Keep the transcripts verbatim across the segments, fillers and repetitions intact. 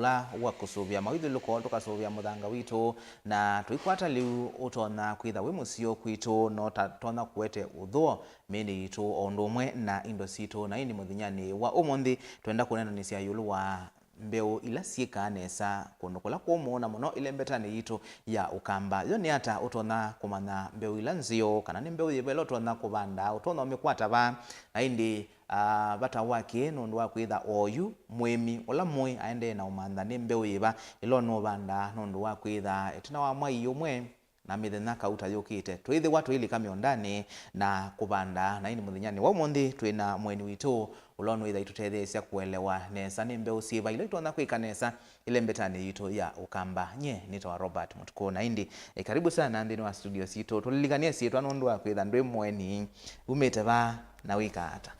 ũla wa kũsũvĩa mawĩthyũlũlũko, tũkasũvĩa mũthanga witũ, na tũikwata lĩu ũtonya kwĩtha wĩ mũseo kwitũ, no tatonya kũete ũthũo mĩĩnĩ yitũ, o ũndũ ũmwe na indo sitũ. Na ĩndĩ mũthenyanĩ wa ũmũnthĩ, twenda kũneenanĩsya ĩũlũ wa mbeũ ila syĩkaa nesa kũndũ kũla kũmũ, na mũno ĩlembetanĩ yitũ ya Ũkamba. Yo nĩ ata ũtonya kũmanya mbeũ ila nzeo, kana nĩ mbeũ yĩva ĩla ũtonya kũvanda, ũtonya ũmĩkwata va? Na ĩndĩ, ah, vata wake nũndũ wa kwĩtha oyu mũĩmi ũla mũĩ aendee na ũmantha nĩ mbeũ yĩva ĩla ũnũũvanda, nũndũ wa kwĩtha ĩtina wa mwai ũmwe na mĩthenya kauta yũkĩte, twĩthĩwa tũilika mĩũndanĩ na kũvanda. Na ĩndĩ mũthenyanĩ wa ũmũnthĩ twĩ na mũeni witũ ũla ũnũĩtha itũtetheesya kũelewa nesa nĩ mbeũ syĩva ila itonya kwĩka nesa ĩlembetanĩ yitũ ya Ũkamba. Nyie nĩtawa Robert Mũtukũ, na ĩndĩ, eh, karibu sana nthĩnĩ wa studio sitũ. Tũlilikanie syĩtwa nũndũ wa kwĩtha ndwĩ mũeni. Umĩte va na wĩkaa ata?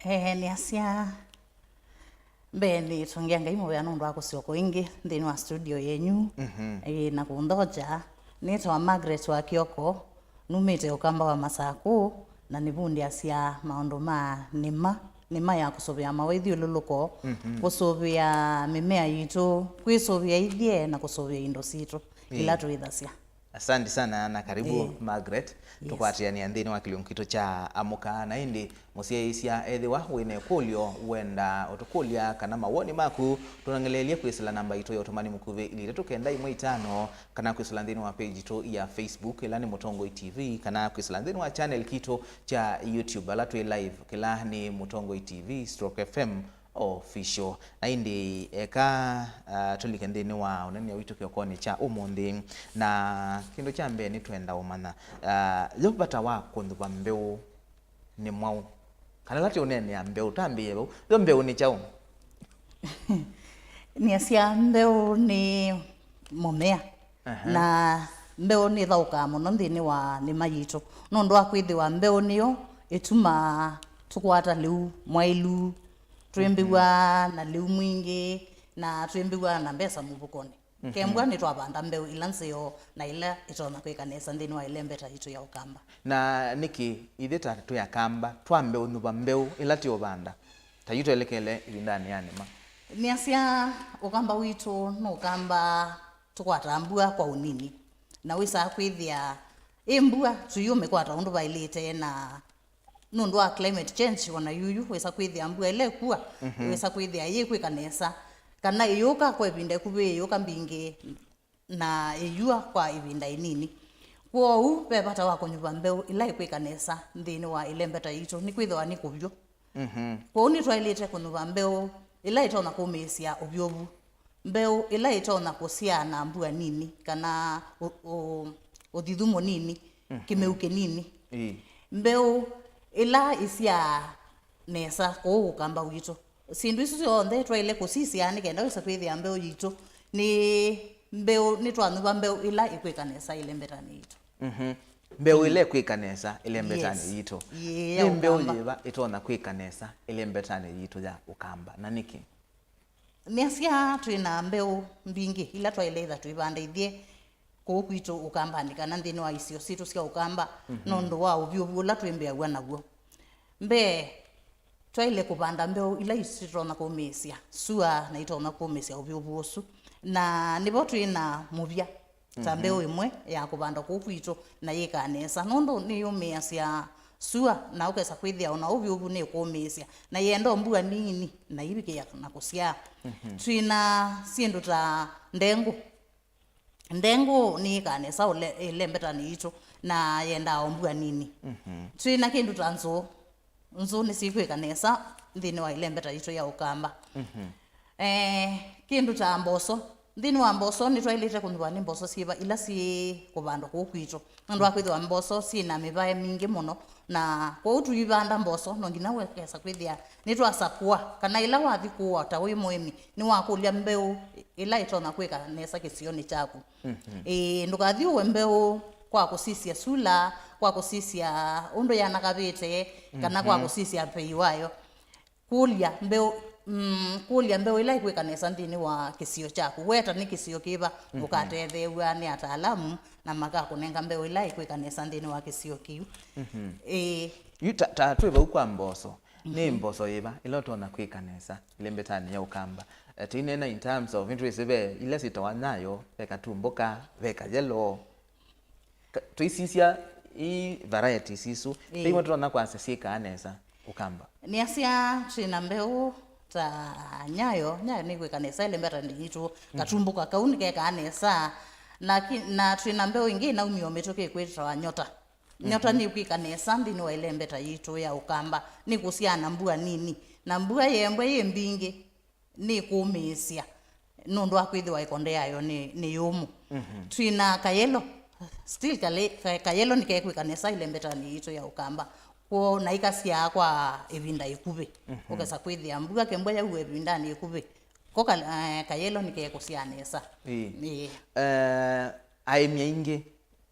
Eh, nĩasya mbee nĩtũngĩa Ngai mũvea nũndũ wa kũsyoka ĩngĩ nthĩnĩ wa studio yenyu, mhm, eh, na kũnthokya. Nĩtawa Margaret wa Kioko, numĩte Ũkamba wa Masakũ, na nĩvundĩasya maũndũ ma nĩma, nĩma ya kũsũvĩa mawĩthyũlũlũko, mhm, kũsũvĩa mĩmea yitũ, kwĩsũvĩa ithyĩ, na kũsũvĩa indo sitũ ila, ĩĩ, twĩthasya. Asante sana na karibu, ĩĩ, Margaret. Yes. Tũkwatĩanĩa nthĩnĩ wa kĩlungu kitũ kya Amũka. Na ĩndĩ mũsyaĩĩsya, ethĩwa wĩ na ĩkũlyo wenda ũtũkũlya kana mawoni maku, tũnengeleelye kwĩsĩla namba itũ ya ũtũmani mũkuvĩ ilĩ itatũ kenda ĩmwe itano, kana kwĩsĩla nthĩnĩ wa page itũ ya Facebook, ĩla nĩ Mũtongoi T V, kana kwĩsĩla nthĩnĩ wa channel kitũ kya YouTube, ala twĩ live, kĩla nĩ Mũtongoi T V stroke F M Official. Na ĩndĩ eka, ah, tũlike nthĩnĩ wa ũnene witũ kĩokonĩ kya ũmũnthĩ. Na kĩndũ kya mbee nĩtwenda ũmanya, ah, yo vata wa kũnyuva mbeũ nĩ mwaũ? Kana ĩla tũũneenea mbeũ, twambĩĩe vau. Yo mbeũ nĩ kyaũ? Nĩasya mbeũ nĩ mũmea. Aha. Na mbeũ nĩthaũkaa mũno nthĩnĩ wa nĩma yitũ, nũndũ wa kwĩthĩwa mbeũ nĩyo ĩtumaa tũkwata lĩu mwaĩlu, twĩmbĩw'a, mhm, na lĩu mwingĩ, na twĩmbĩw'a na mbesa mũvukonĩ. Mhm. Kembwa nĩtwavanda mbeũ ila nzeo na ila itonya kwĩka nesa nthĩnĩ wa ĩlembeta yitũ ya Ũkamba. Na nĩkĩ ithyĩ ta twĩ Akamba twambe ũnyuva mbeũ ĩla tũũvanda, ta yu twelekele ĩvindanĩ ya nĩma? Nĩasya Ũkamba witũ nĩ Ũkamba tũkwataa mbua kwa ũnini, na wĩsaa kwĩthĩa ĩ mbua tũiũmĩkwata ũndũ vaĩlĩte, na nũndũ wa climate change, ona yuyu wĩsa kwĩthĩa mbua ĩla ĩkua, mhm, wĩsa kwĩthĩa yĩkwĩka nesa, kana ĩyũka kwa ĩvinda ĩkuvĩ, ĩyũka mbingĩ, na ĩyua kwa ĩvinda ĩnini. Kwoou ve vata wa kũnyuva mbeũ ĩla ĩkwĩka nesa nthĩnĩ wa ĩlembeta yitũ, nĩkwĩthĩwa nĩ kũvyũ. Mhm. Kwoou nĩtwaĩlĩte kũnyuva mbeũ ĩla ĩtonya kũmĩĩsya ũvyũvu, mbeũ ĩla ĩtonya kũsyaa na mbua nini, kana ũ-, ũ-, ũthithu mũnini, mhm, kĩmeu kĩnini. Ĩĩ. Mbeũ ĩla ĩsyaa nesa kũũ Ũkamba witũ. Syĩndũ isu syonthe twaĩle kũsisya nĩ kenda wĩsa kwĩthĩa mbeũ yitũ nĩ mbeũ, nĩtwanyuva mbeũ ĩla ĩkwĩka nesa ĩlembetanĩ yitũ. Mhm. Mbeũ, ĩĩ, ĩla ĩkwĩka nesa ĩlembetanĩ, yes, yitũ. Ĩĩ, ya Ũkamba. Nĩ mbeũ yĩva ĩtonya kwĩka nesa ĩlembetanĩ yitũ ya Ũkamba, na nĩkĩ? Nĩasya twĩ na mbeũ mbingĩ ila twaĩle ĩtha tũivanda ithyĩ kũũ kwitũ Ũkambanĩ kana nthĩnĩ wa isio sitũ sya Ũkamba, mhm, nũndũ wa ũvyũvu ũla twĩmbĩaw'a naw'o. Mbee, twaĩle kũvanda mbeũ ila isitonya kũmĩĩsya sua na itonya kũmĩĩsya ũvyũvu ũsu, na nĩvo twĩ na mũvya ta, mhm, mbeũ ĩmwe ya kũvanda kũu kwitũ na yĩkaa nesa, nũndũ nĩyũmĩĩasya sua, na ũkesa kwĩthĩa ona ũvyũvu nĩkũmĩĩsya, na yenda o mbua nini na ivikĩa na kũsyaa. Mhm. Twĩ na syĩndũ ta ndengũ. Ndengũ nĩyĩkaa nesa ũle-, ĩlembetanĩ yitũ, na yendaa o mbua nini. Mhm. Twĩ na kĩndũ ta nzũũ. Nzũũ nĩsikwĩka nesa nthĩnĩ wa ĩlembeta yitũ ya Ũkamba. Mhm. Eh, kĩndũ ta mboso. Nthĩnĩ wa mboso nĩtwaĩlĩte kũnyuva nĩ mboso syĩva ila syĩ kũvandwa kũu kwitũ. Nũndũ wa kwĩthĩwa mboso syĩ na mĩvae mingĩ mũno, na kwoou tũivanda mboso, no nginya wekesa kwĩthĩa nĩtwasakũa, kana ĩla wathi kũũa ta wĩ mũĩmi, nĩwakũlya mbeũ ĩla ĩtonya kwĩka nesa kĩsionĩ kyaku. Mhm. Ĩĩ, ndũkathi ũe mbeũ kwa kũsisya sula, kwa kũsisya ũndũ yanakavĩte, kana kwa, mhm, kũsisya vei wayo. Kũlya mbeũ, mm, kũlya mbeũ ĩla ĩkwĩka nesa nthĩnĩ wa kĩsio kyaku. Weta nĩ kĩsio kĩva, mhm, ũkatetheew'a nĩ ataalamu na makakũnenga mbeũ ĩla ĩkwĩka nesa nthĩnĩ wa kĩsio kĩu. Mhm. Ĩĩ. Yu ta, ta twĩ vau kwa mboso. Nĩ, mhm, mboso yĩva ĩla ũtonya kwĩka nesa ĩlembetanĩ ya Ũkamba? Eh, tũinena in terms of, nĩtwĩsĩ ve ila syĩtawa nyayo, ve katumbũka, ve kayelo. Ka- tũisisya i varieties isu. Ĩĩ. Ve imwe tũtonya kwasya syĩkaa nesa ũkamba. Nĩasya twĩ na mbeũ ta nyayo, nyayo nĩkwĩka nesa ĩlembetanĩ yitũ, katumbũka kau nĩkekaa nesa, na ki- na twĩ na mbeũ ĩngĩ ĩnaumio mĩtũkĩ kwĩtawa nyota. Nyota nĩkwĩka nesa nthĩnĩ wa ĩlembeta yitũ ya ũkamba, nĩkũsyaa na mbua nini, na mbua yembwe yĩ mbingĩ nĩkũmĩĩsya nũndũ wa kwĩthĩwa ĩkonde yayo nĩ, nĩ yũmũ. Twĩ na kayelo, still kale- ka- kayelo nĩkekwĩka nesa ĩlembetanĩ yitũ ya ũkamba, kwoo na ikasyaa kwa ĩvinda ĩkuvĩ. Ũkesa kwĩthĩa mbua kembwa yaua ĩvindanĩ ĩkuvĩ, ko ka- eh, kayelo nĩkekũsyaa nesa. Ĩĩ. Ĩĩ. Eh, aĩmi aingĩ,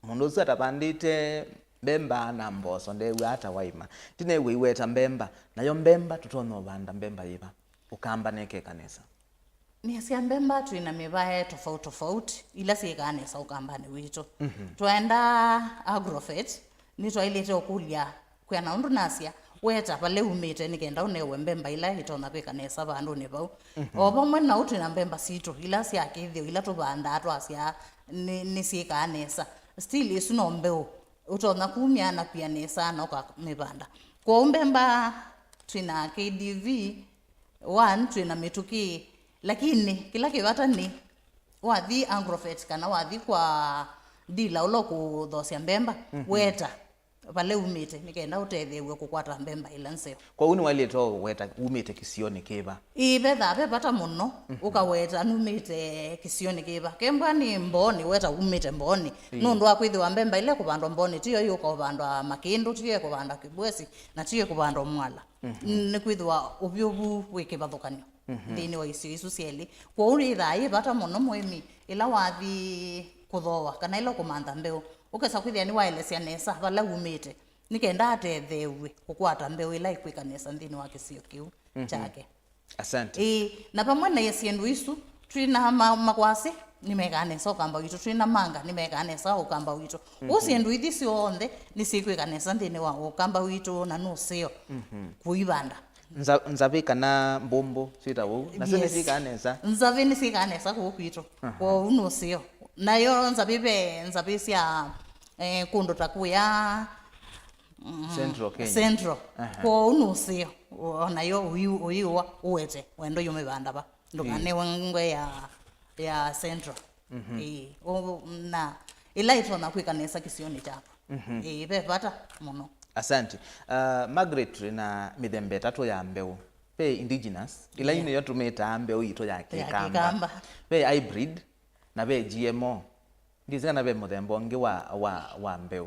mũndũ ũsu atavandĩte mbemba na mboso ndeew'aa ta waima. Ndineew'a iweta mbemba, nayo mbemba tũtonya ũvanda mbemba yĩva? Ũkamba nekeka nesa. Nĩasya mbemba twĩ na mĩvae tofauti tofauti ila syĩkaa nesa ũkambanĩ witũ. Twaenda Agrovet, nĩtwaĩlĩte ũkũlya kwĩana ũndũ nasya, weta vala umĩte nĩ kenda ũnewe mbemba ila ĩtonya kwĩka nesa vandũnĩ vau. O vamwe na ũu twĩ na mbemba sitũ ila sya kĩthĩo ila tũvandaa twasya nĩ, nĩsyĩkaa nesa. Still ĩsu no mbeũ ũtonya kumya na pia nesa na ũkamĩvanda. Kwoou mbemba twĩ na K D V one, twĩ na mĩtũkĩ, lakini kĩla kĩ vata nĩ wathi Agrovet kana wathi kwa dila ũla ũkũthosya mbemba, weta vala umĩte nĩ kenda ũtetheew'e kũkwata mbemba ĩla nzeo. Kwoou nĩwaĩlĩte o weta umĩte kĩsionĩ kĩva? Ĩĩ, vethaa ve vata mũno ũkaweta numĩte kĩsionĩ kĩva. Kembwa nĩ mboonĩ, weta umĩte mboonĩ. Nũndũ wa kwĩthĩwa mbemba ĩla ĩkũvandwa mboonĩ tiyo yũka ũvandwa makĩndũ, tiyo ĩkũvandwa kĩbwesi, na tiyo ĩkũvandwa mwala. Nĩkwĩthĩwa ũvyũvu wĩ kĩvathũkany'o nthĩnĩ wa isio isu syelĩ. Kwoou yĩthaa yĩ vata mũno mũĩmi ĩla wathi kũthooa kana ĩla ũkũmantha mbeũ, ũkesa kwĩthĩa nĩwaelesya nesa vala umĩte, nĩ kenda atetheew'e kũkwata mbeũ ĩla ĩkwĩka nesa nthĩnĩ wa kĩsio kĩu kyake. Asante. Ĩĩ, na vamwe na syĩndũ isu, twĩ na ma- makwasĩ nĩmekaa nesa ũkamba witũ, twĩ na manga nĩmekaa nesa ũkamba witũ. Ũu syĩndũ ithi syonthe nĩsyĩkwĩka nesa nthĩnĩ wa ũkamba witũ na nũseo kũivanda. Nza- nzavĩ kana mbũmbũ syĩtawa ũu, nasyo nĩsyĩkaa nesa? Nzavĩ nĩsyĩkaa nesa kũu kwitũ. Kwoou nũseo. Nayo nzavĩ ve nzavĩ sya eh, kũndũ ta kũya mm, Central Kenya. Central. Kwoou nũseo, onayo ũiũa ũwete wendo yũmĩvanda va. Ndũkanengwe ya, ya Central. Ĩĩ, na ĩla ĩtonya kwĩka nesa kĩsionĩ kyaku. Ĩĩ, ve vata mũno. Asante. Uh, Margaret, twĩ na mĩthemba ĩtatũ ya mbeũ. Ve indigenous, ĩla nĩyo tũmĩtaa mbeũ yitũ ya kĩkamba. Ve hybrid, na ve G M O. Ndĩsĩ kana ve mũthemba ũngĩ wa, wa, wa mbeũ.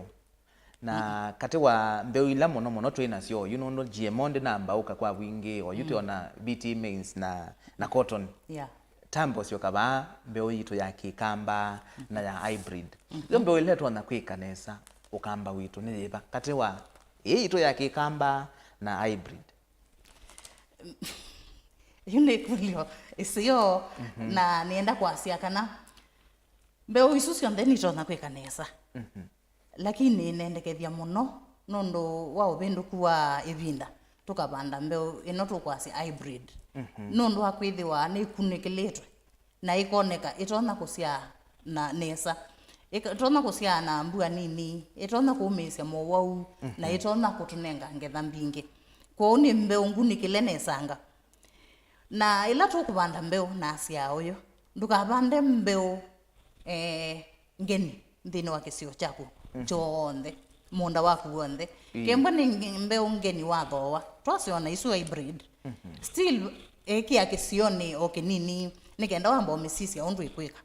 Na katĩ wa mbeũ ila mũno mũno twĩ nasyo oyu, nũndũ G M O ndĩnambaũka kwa wingĩ, oyu twĩ ona B T mains na, na cotton. Yeah. Tambo syoka vaa mbeũ yitũ ya kĩkamba na ya hybrid. Yo mbeũ ĩla ĩtonya kwĩka nesa ũkamba witũ nĩ yĩva katĩ wa ĩĩ yitũ ya kĩkamba na hybrid? Yu nĩ ĩkũlyo ĩseo, na nĩenda kwasya kana mbeũ isu syonthe nitonya kwĩka nesa. Lakini nĩendekethya mũno nũndũ wa ũvĩndũku wa ĩvinda, tũkavanda mbeũ ĩno tũkwasya hybrid. Nũndũ wa kwĩthĩwa nĩkunĩkĩlĩtwe na ĩkoneka ĩtonya kũsyaa na nesa. Ĩka- ĩtonya kũsyaa na mbua nini, ĩtonya kũũmĩĩsya mowau, na ĩtonya kũtũnenga ngetha mbingĩ. Kwoou nĩ mbeũ ngunĩkĩle nesanga. Na ĩla tũkũvanda mbeũ, nasyaa ũyũ, ndũkavande mbeũ eh, ngeni nthĩnĩ wa kĩsio kyaku kyonthe, mũũnda waku w'onthe. Kembwa nĩ nge- mbeũ ngeni wathooa, twasyo na isu hybrid. Still, ĩkĩa kĩsionĩ o kĩnini, nĩ kenda wamba ũmĩsisya ũndũ ĩkwĩka.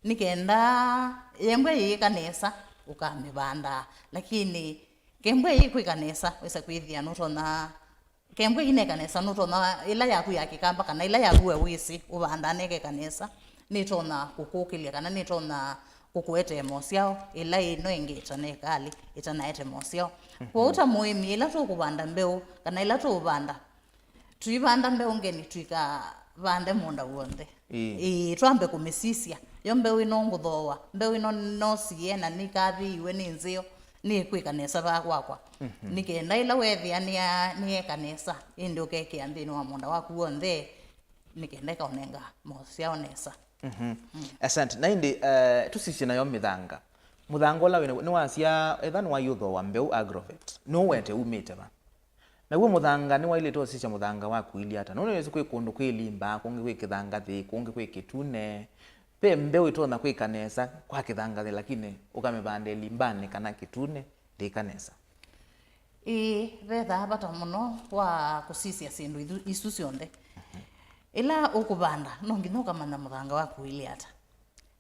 Nĩ kenda yembwa ĩyĩka nesa, ũkamĩvanda. Lakini kembwa ĩyĩkwĩka nesa, wĩsa kwĩthĩa nũtonya Kembwa ĩineka nesa, nũtonya ĩla yaku ya kĩkamba kana ĩla yaku we wĩsĩ ũvandaa nekeka nesa, nĩtonya kũkũkĩlya kana nĩtonya kũkũetee mosyao, ĩla ĩno ĩngĩ ĩtaneka alĩ, ĩtanaete mosyao. Kwoou ta mũĩmi, ĩla tũkũvanda mbeũ kana ĩla tũũvanda, tũivanda mbeũ ngeni, tũikavande mũũnda w'onthe. Ĩĩ. Ĩĩ, twambe kũmĩsisya. Yo mbeũ ĩno ngũthooa, mbeũ ĩno nosie na nĩkathĩiwe nĩ nzeo, nĩkwĩka nesa vaa kwakwa. Nĩ kenda ĩla weethĩa nĩya- nĩyeka nesa, ĩndĩ ũkekĩa nthĩnĩ wa mũũnda waku w'onthe, nĩ kenda ĩkaũnenga maũsyao nesa. Mhm. Asante. Na ĩndĩ, eh, tũsisye nayo mĩthanga. Mũthanga ũla wĩ, nĩwasya, etha nĩwaiũthooa mbeũ Agrovet, nũũwete umĩte va? Naw'o mũthanga nĩwaĩlĩte ũsisya mũthanga waku ũilyĩ ata? Nũndũ nĩwĩsĩ kwĩ kũndũ kwĩ ĩlimba, kũngĩ kwĩ kĩthangathĩ, kũngĩ kwĩ kĩtune. Ve mbeũ ĩtonya kwĩka nesa kwa kĩthangathĩ, lakini ũkamĩvanda ĩlimbanĩ kana kĩtune, ndĩka nesa. Ĩĩ, vethaa vata mũno wa kũsisya syĩndũ ithu, isu syonthe. Ĩla ũkũvanda, no nginya ũkamanya mũthanga waku ũilyĩ ata.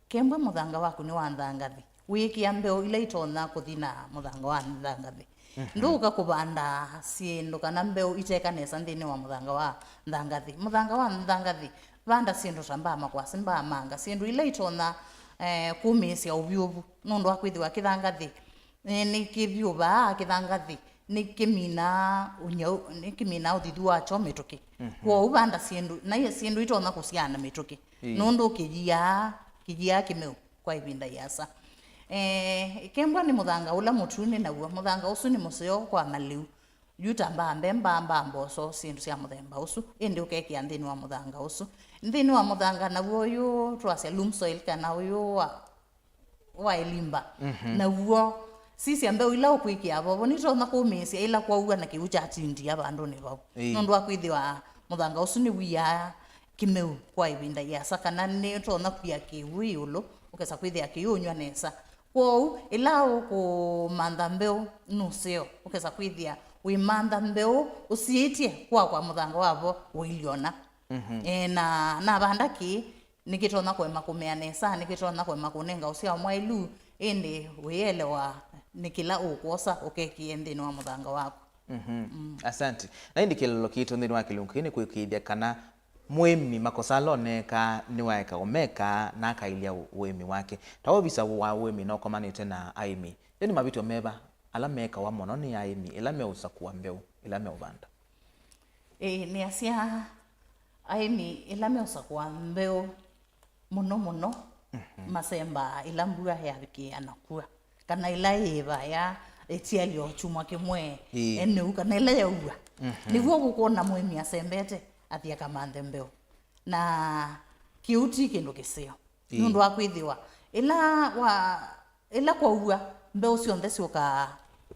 Kembwa mũthanga waku nĩ wa nthangathĩ, wĩkĩa mbeũ ila itonya kũthi na mũthanga wa nthangathĩ. Mhm. Ndũka kũvanda syĩndũ kana mbeũ iteka nesa nthĩnĩ wa mũthanga wa nthangathĩ. Mũthanga wa nthangathĩ, vanda syĩndũ ta mbaa makwasi, mbaa manga, syĩndũ ila itonya, eh, kũmĩĩsya ũvyũvu, nũndũ wa kwĩthĩwa kĩthangathĩ, eh, nĩ kĩvyũvaa kĩthangathĩ, nĩ kĩminaa ũnyau, nĩ kĩminaa ũthithu wakyo mĩtũkĩ. Mhm. Kwoou vanda syĩndũ, na syĩndũ itonya kũsyaa na mĩtũkĩ. Ĩĩ. Nũndũ kĩyiaa, kĩyiaa kĩmeu kwa ĩvinda ĩasa. Eh, kembwa nĩ mũthanga ũla mũtune naw'o, mũthanga ũsu nĩ mũseo kwa malĩu. Yu ta mbaa mbemba, mbaa mboso, syĩndũ sya mũthemba ũsu, ĩndĩ ũkekĩa nthĩnĩ wa mũthanga ũsu. Nthĩnĩ wa mũthanga naw'o ũyũ twasya loam soil kana ũyũ wa, wa ĩlimba. Mhm. Naw'o sisya mbeũ ila ũkwĩkĩa vovo, nĩtonya kũmĩĩsya ĩla kwaua na kĩw'ũ kyatindia vandũnĩ vau. Ĩĩ. Nũndũ wa kwĩthĩwa mũthanga ũsu nĩwiaa kĩmeu kwa ĩvinda yĩasa, kana nĩtonya kwia kĩw'ũ ĩũlũ, ũkesa kwĩthĩa kĩyũnyw'a nesa. Kwoou, ĩla ũkũmantha mbeũ nũseo, ũkesa kwĩthĩa wĩmantha mbeũ ũsiĩtye kwa kwa mũthanga wavo ũilyona. Mhm. E, na navanda kĩĩ, nĩkĩtonya kũema kũmea nesa, nĩkĩtonya kũema kũnenga ũsyao mwaĩlu, ĩndĩ wĩelewa nĩ kĩla ũkwosa ũkekĩe nthĩnĩ wa mũthanga waku. Mhm. Mm. Asante. Na ĩndĩ kĩlolo kitũ nthĩnĩ wa kĩlungu kĩĩ nĩ kũĩkĩĩthya kana mũĩmi makosa ala oneekaa nĩwaeka ũmekaa na akailya ũ-, ũĩmi wake. Ta ovisa wa ũĩmi na ũkomanĩte na aĩmi, yo nĩ mavĩtyo meva ala mekawa mũno nĩ aĩmi ĩla meũsakũa mbeũ ĩla meũvanda? Ĩĩ, nĩasya aĩmi ĩla meũsakũa mbeũ mũno mũno, mhm, masembaa ĩla mbua yavikĩĩa na kua, kana ĩla yĩva ya ĩtialyo kyumwa kĩmwe, ĩĩ, eneu, kana ĩla yaua. Mhm. Nĩw'o ũkwona mũĩmi asembete athi akamanthe mbeũ. Na kĩu ti kĩndũ kĩseo. Ĩĩ. Nũndũ wa kwĩthĩwa ĩla wa, ĩla kwaua, mbeũ syonthe syũkaa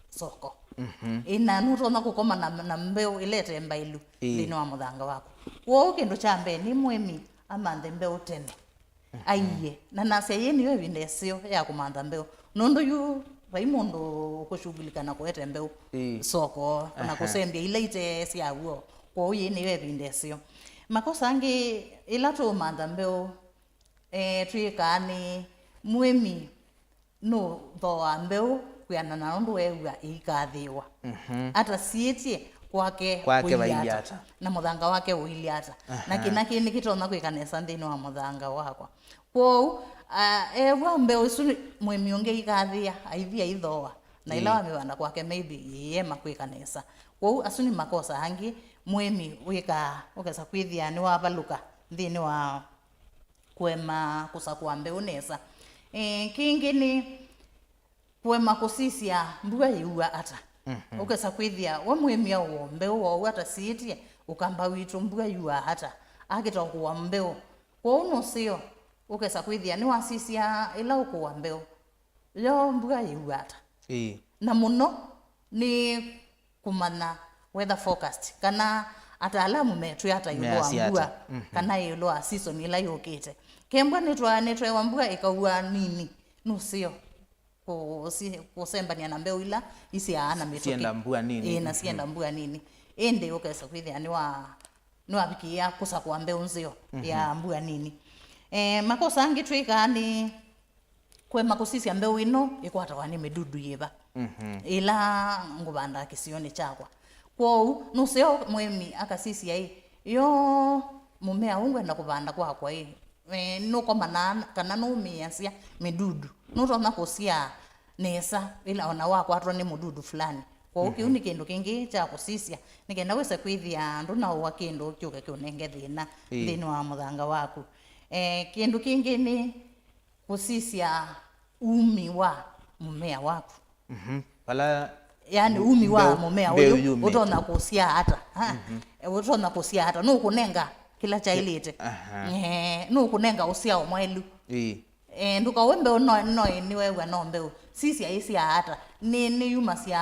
soko. Mhm. Ĩĩ, na nũtonya kũkoma na, na mbeũ ĩla ĩte mbaĩlu, ĩĩ, nthĩnĩ wa mũthanga waku. Kwoou kĩndũ kya mbee nĩ mũĩmi amanthe mbeũ tene. Mhm. Aiye. Na nasya yĩĩ nĩyo ĩvinda ĩseo ya kũmantha mbeũ. Nũndũ yu vai mũndũ ũkũshughulika na kũete mbeũ, ĩĩ, soko, na, aha, kũsembya ila ite sya w'o. Kwoou yĩĩ nĩyo ĩvinda ĩseo. Makosa angĩ ĩla tũũmantha mbeũ, eh, twĩkaa nĩ mũĩmi nũthooa mbeũ kwĩanana na ũndũ weew'a ĩikathĩĩwa. Mhm. Atasiĩtye kwake, kwake kũilyĩ ata, ata, na mũthanga wake ũilyĩ ata. Aha. Na kĩna kĩĩ nĩkĩtonya kwĩka nesa nthĩnĩ wa mũthanga wakwa. Kwoou, a, eew'a mbeũ ĩsu mũĩmi ũngĩ ĩikathĩa, aithi aithooa. Na ĩla, ĩĩ, wamĩvanda kwake, maybe yĩema kwĩka nesa. Kwoou asu nĩ makosa angĩ mũĩmi wĩkaa, ũkesa kwĩthĩa nĩwavalũka nthĩnĩ wa kũema kũsakũa mbeũ nesa. Eh, kĩngĩ nĩ kũema kũsisya mbua yĩua ata. Mhm. Ũkesa kwĩthĩa we mũĩmi aũa mbeũ wou atasiĩtye ũkamba witũ mbua yuaa ata, akĩta ũkũa mbeũ. Kwoou nũseo, ũkesa kwĩthĩa nĩwasisya ĩla ũkũa mbeũ, yo mbua yĩua ata. Ĩĩ. Na mũno nĩ kũmanya weather forecast, kana ataalamu metwĩa ata ĩũlũ wa, measya mbua ata. Mhm. Kana ĩũlũ wa season ĩla yũkĩte. Kembwa nĩtwa-, nĩtwewa mbua ĩkaua nini, nũseo kũsi-, kũsembany'a na mbeũ ila isyaa na mĩtũkĩ. Sienda mbua nini. Ĩĩ, na, mhm, sienda mbua nini. Ĩndĩ ũkesa kwĩthĩa nĩwa-, nĩwavikĩĩa kũsakũa mbeũ nzeo, mhm, ya mbua nini. Eh, makosa angĩ twĩkaa nĩ kũema kũsisya mbeũ ĩno ĩkwatawa nĩ mĩdudu yĩva, mhm, ĩla ngũvandaa kĩsionĩ kyakwa. Kwoou nũseo mũĩmi akasisya ĩ, yo mũmea ũũ ngwenda kũvanda kwakwa ĩ, eh, nũkomanaa kana nũmĩasya mĩdudu, nũtonya kũsyaa nesa ĩla ona wakwatwa nĩ mũdudu fulani. Kwoou kĩu, mhm, nĩ kĩndũ kĩngĩ kya kũsisya nĩ kenda wĩse kwĩthĩa ndũnaũa kĩndũ kyũke kĩũnenge thĩna, ĩĩ, nthĩnĩ wa mũthanga waku. Eh, kĩndũ kĩngĩ nĩ kũsisya umi wa mũmea waku. Mhm. Vala, yaani, umi wa mbeũ, mũmea mbeũ ũyũ yumĩte, ũtonya kũsyaa ata? Ha? Mhm. E, ũtonya kũsyaa ata? Nũkũnenga kĩla kyaĩlĩte. Aha. Eh, nũkũnenga ũsyao mwaĩlu. Ĩĩ. Eh, ndũkaũe mbeũ no, no nĩweew'a no mbeũ. Sisya ĩsyaa ata? Nĩ, nĩyumasya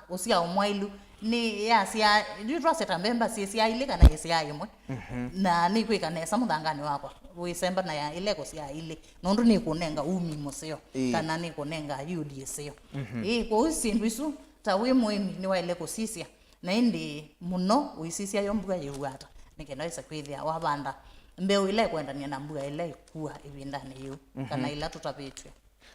ũsyao mwaĩlu? Nĩ yasya, yu twasya ta mbemba syĩsyaa ilĩ kana yĩsyaa ĩmwe? Mhm. Na nĩkwĩka nesa mũthanganĩ wakwa wĩsemba na ya ĩla ĩkũsyaa ilĩ, nũndũ nĩkũnenga umi mũseo, ĩĩ, kana nĩkũnenga yield ĩseo. Mhm. Ĩĩ, kwoou syĩndũ isu ta wĩ mũĩmi nĩwaĩle kũsisya. Na ĩndĩ mũno ũisisya yo mbua yĩua ata, nĩ kenda wĩsa kwĩthĩa wavanda mbeũ ĩla ĩkwendany'a na mbua ĩla ĩkua ĩvindanĩ yĩu, mhm, kana ĩla tũtavĩtw'e.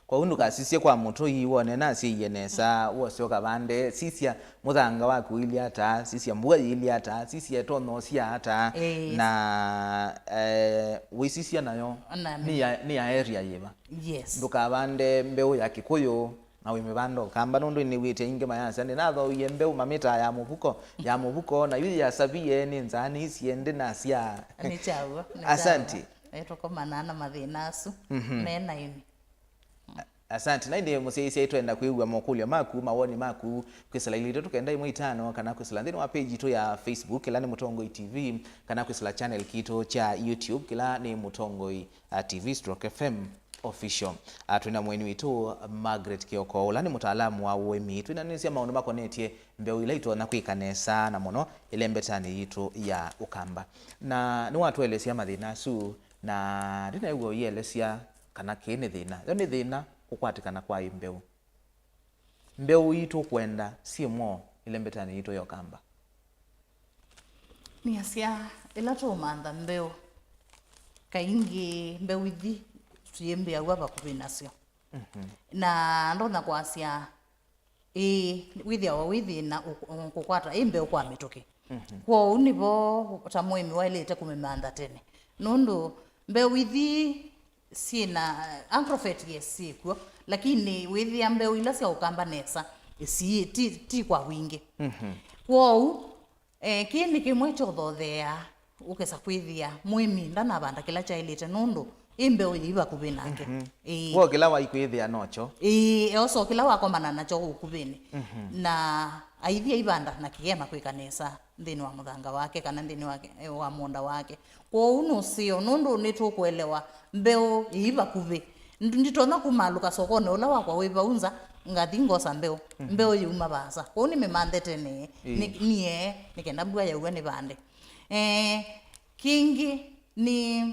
Kwoou ndũkasisye kwa mũtũi wone nasyaie nesa, wose ũkavande. Sisya mũthanga waku ũilyĩ ata, sisya mbua yĩilyĩ ata, sisya ĩtonya ũsyaa ata, ĩĩ, na, eh, wĩsisya nayo. Na nĩ ya, nĩ ya area yĩva. Yes. Ndũkavande mbeũ ya Kĩkũyũ, na wĩmĩvanda Ũkamba, nũndũ nĩw'ĩte aingĩ mayasya, "Nĩnathooie mbeũ mamĩtaa ya mũvuko, ya mũvuko, na yu yasavie nĩ nzaa nĩisie ndĩnasya." Nĩ kyaw'o, nĩ kyaw'o. Asante. Eh, tũkomanaa na mathĩna asu, mhm, me na ĩmĩ. Asante. Na ĩndĩ mũsyaĩĩsya, twenda kwĩw'a mokũlyo maku, mawoni maku, kwĩsĩla ilĩ itatu kenda ĩmwe itano, kana kwĩsĩla nthĩnĩ wa page itũ ya Facebook, ĩla nĩ Mũtongoi T V, kana kwĩsĩla channel kitũ kya YouTube, kĩla nĩ Mũtongoi uh, T V stroke F M official. Uh, twĩna mũeni witũ Margaret Kioko, ũla nĩ mũtaalamu wa ũĩmi. Twĩnanĩsya maũndũ makonetye mbeũ ila itonya kwĩka nesa na mũno ĩlembetanĩ yitũ ya Ũkamba. Na nĩwatũelesya mathĩna asu, na ndĩnaĩw'a ũielesya kana kĩĩ nĩ thĩna. Yo nĩ thĩna kũkwatĩkana kwa ĩ mbeũ. Mbeũ ii tũkwenda syĩ mwaũ ĩlembetanĩ yitũ ya Ũkamba? Nĩasya, ĩla tũũmantha mbeũ, kaingĩ mbeũ ithi tũyĩmbĩaw'a vakuvĩ nasyo. Mhm. Na ndonya kwasya, ĩĩ, wĩthĩawa wĩ thĩna ũ-, ũ-, kũkwata ĩ mbeũ kwa mĩtũkĩ. Mhm. Kwoou nĩvo ta mũĩmi waĩlĩte kũmĩmantha tene, nũndũ mbeũ ithi syĩna, eh, Agrovet, yes, syĩkw'o, lakini wĩthĩa mbeũ ila sya Ũkamba nesa, ĩsi ti, ti kwa wingĩ. Mhm. Kwoou, eh, kĩĩ nĩ kĩmwe kyothotheaa ũkesa kwĩthĩa mũĩmi ndanavanda kĩla kyaĩlĩte nũndũ ĩ mbeũ yĩ vakuvĩ nake. Mhm. Ĩĩ. Woo kĩla waikwĩthĩa nokyo. Ĩĩ, eoso kĩla wakomana nakyo ũkuvĩnĩ. Mhm. Na aithi aivanda na kĩkema kwĩka nesa nthĩnĩ wa mũthanga wake kana nthĩnĩ wa, wa mũũnda wake. Kwoou nũseo, nũndũ nĩtũkũelewa mbeũ yĩ vakuvĩ. Ndi-, nditonya kumaalũka sokonĩ ũla wakwa wĩ vau nza, ngathi ngosa mbeũ. Mhm. Mbeũ yĩuma vaasa? Kwoou nĩmĩmanthe tene. Ĩĩ. Nĩ, niĩ, nĩ kenda mbua yaua nĩvande. Eh, kĩngĩ nĩ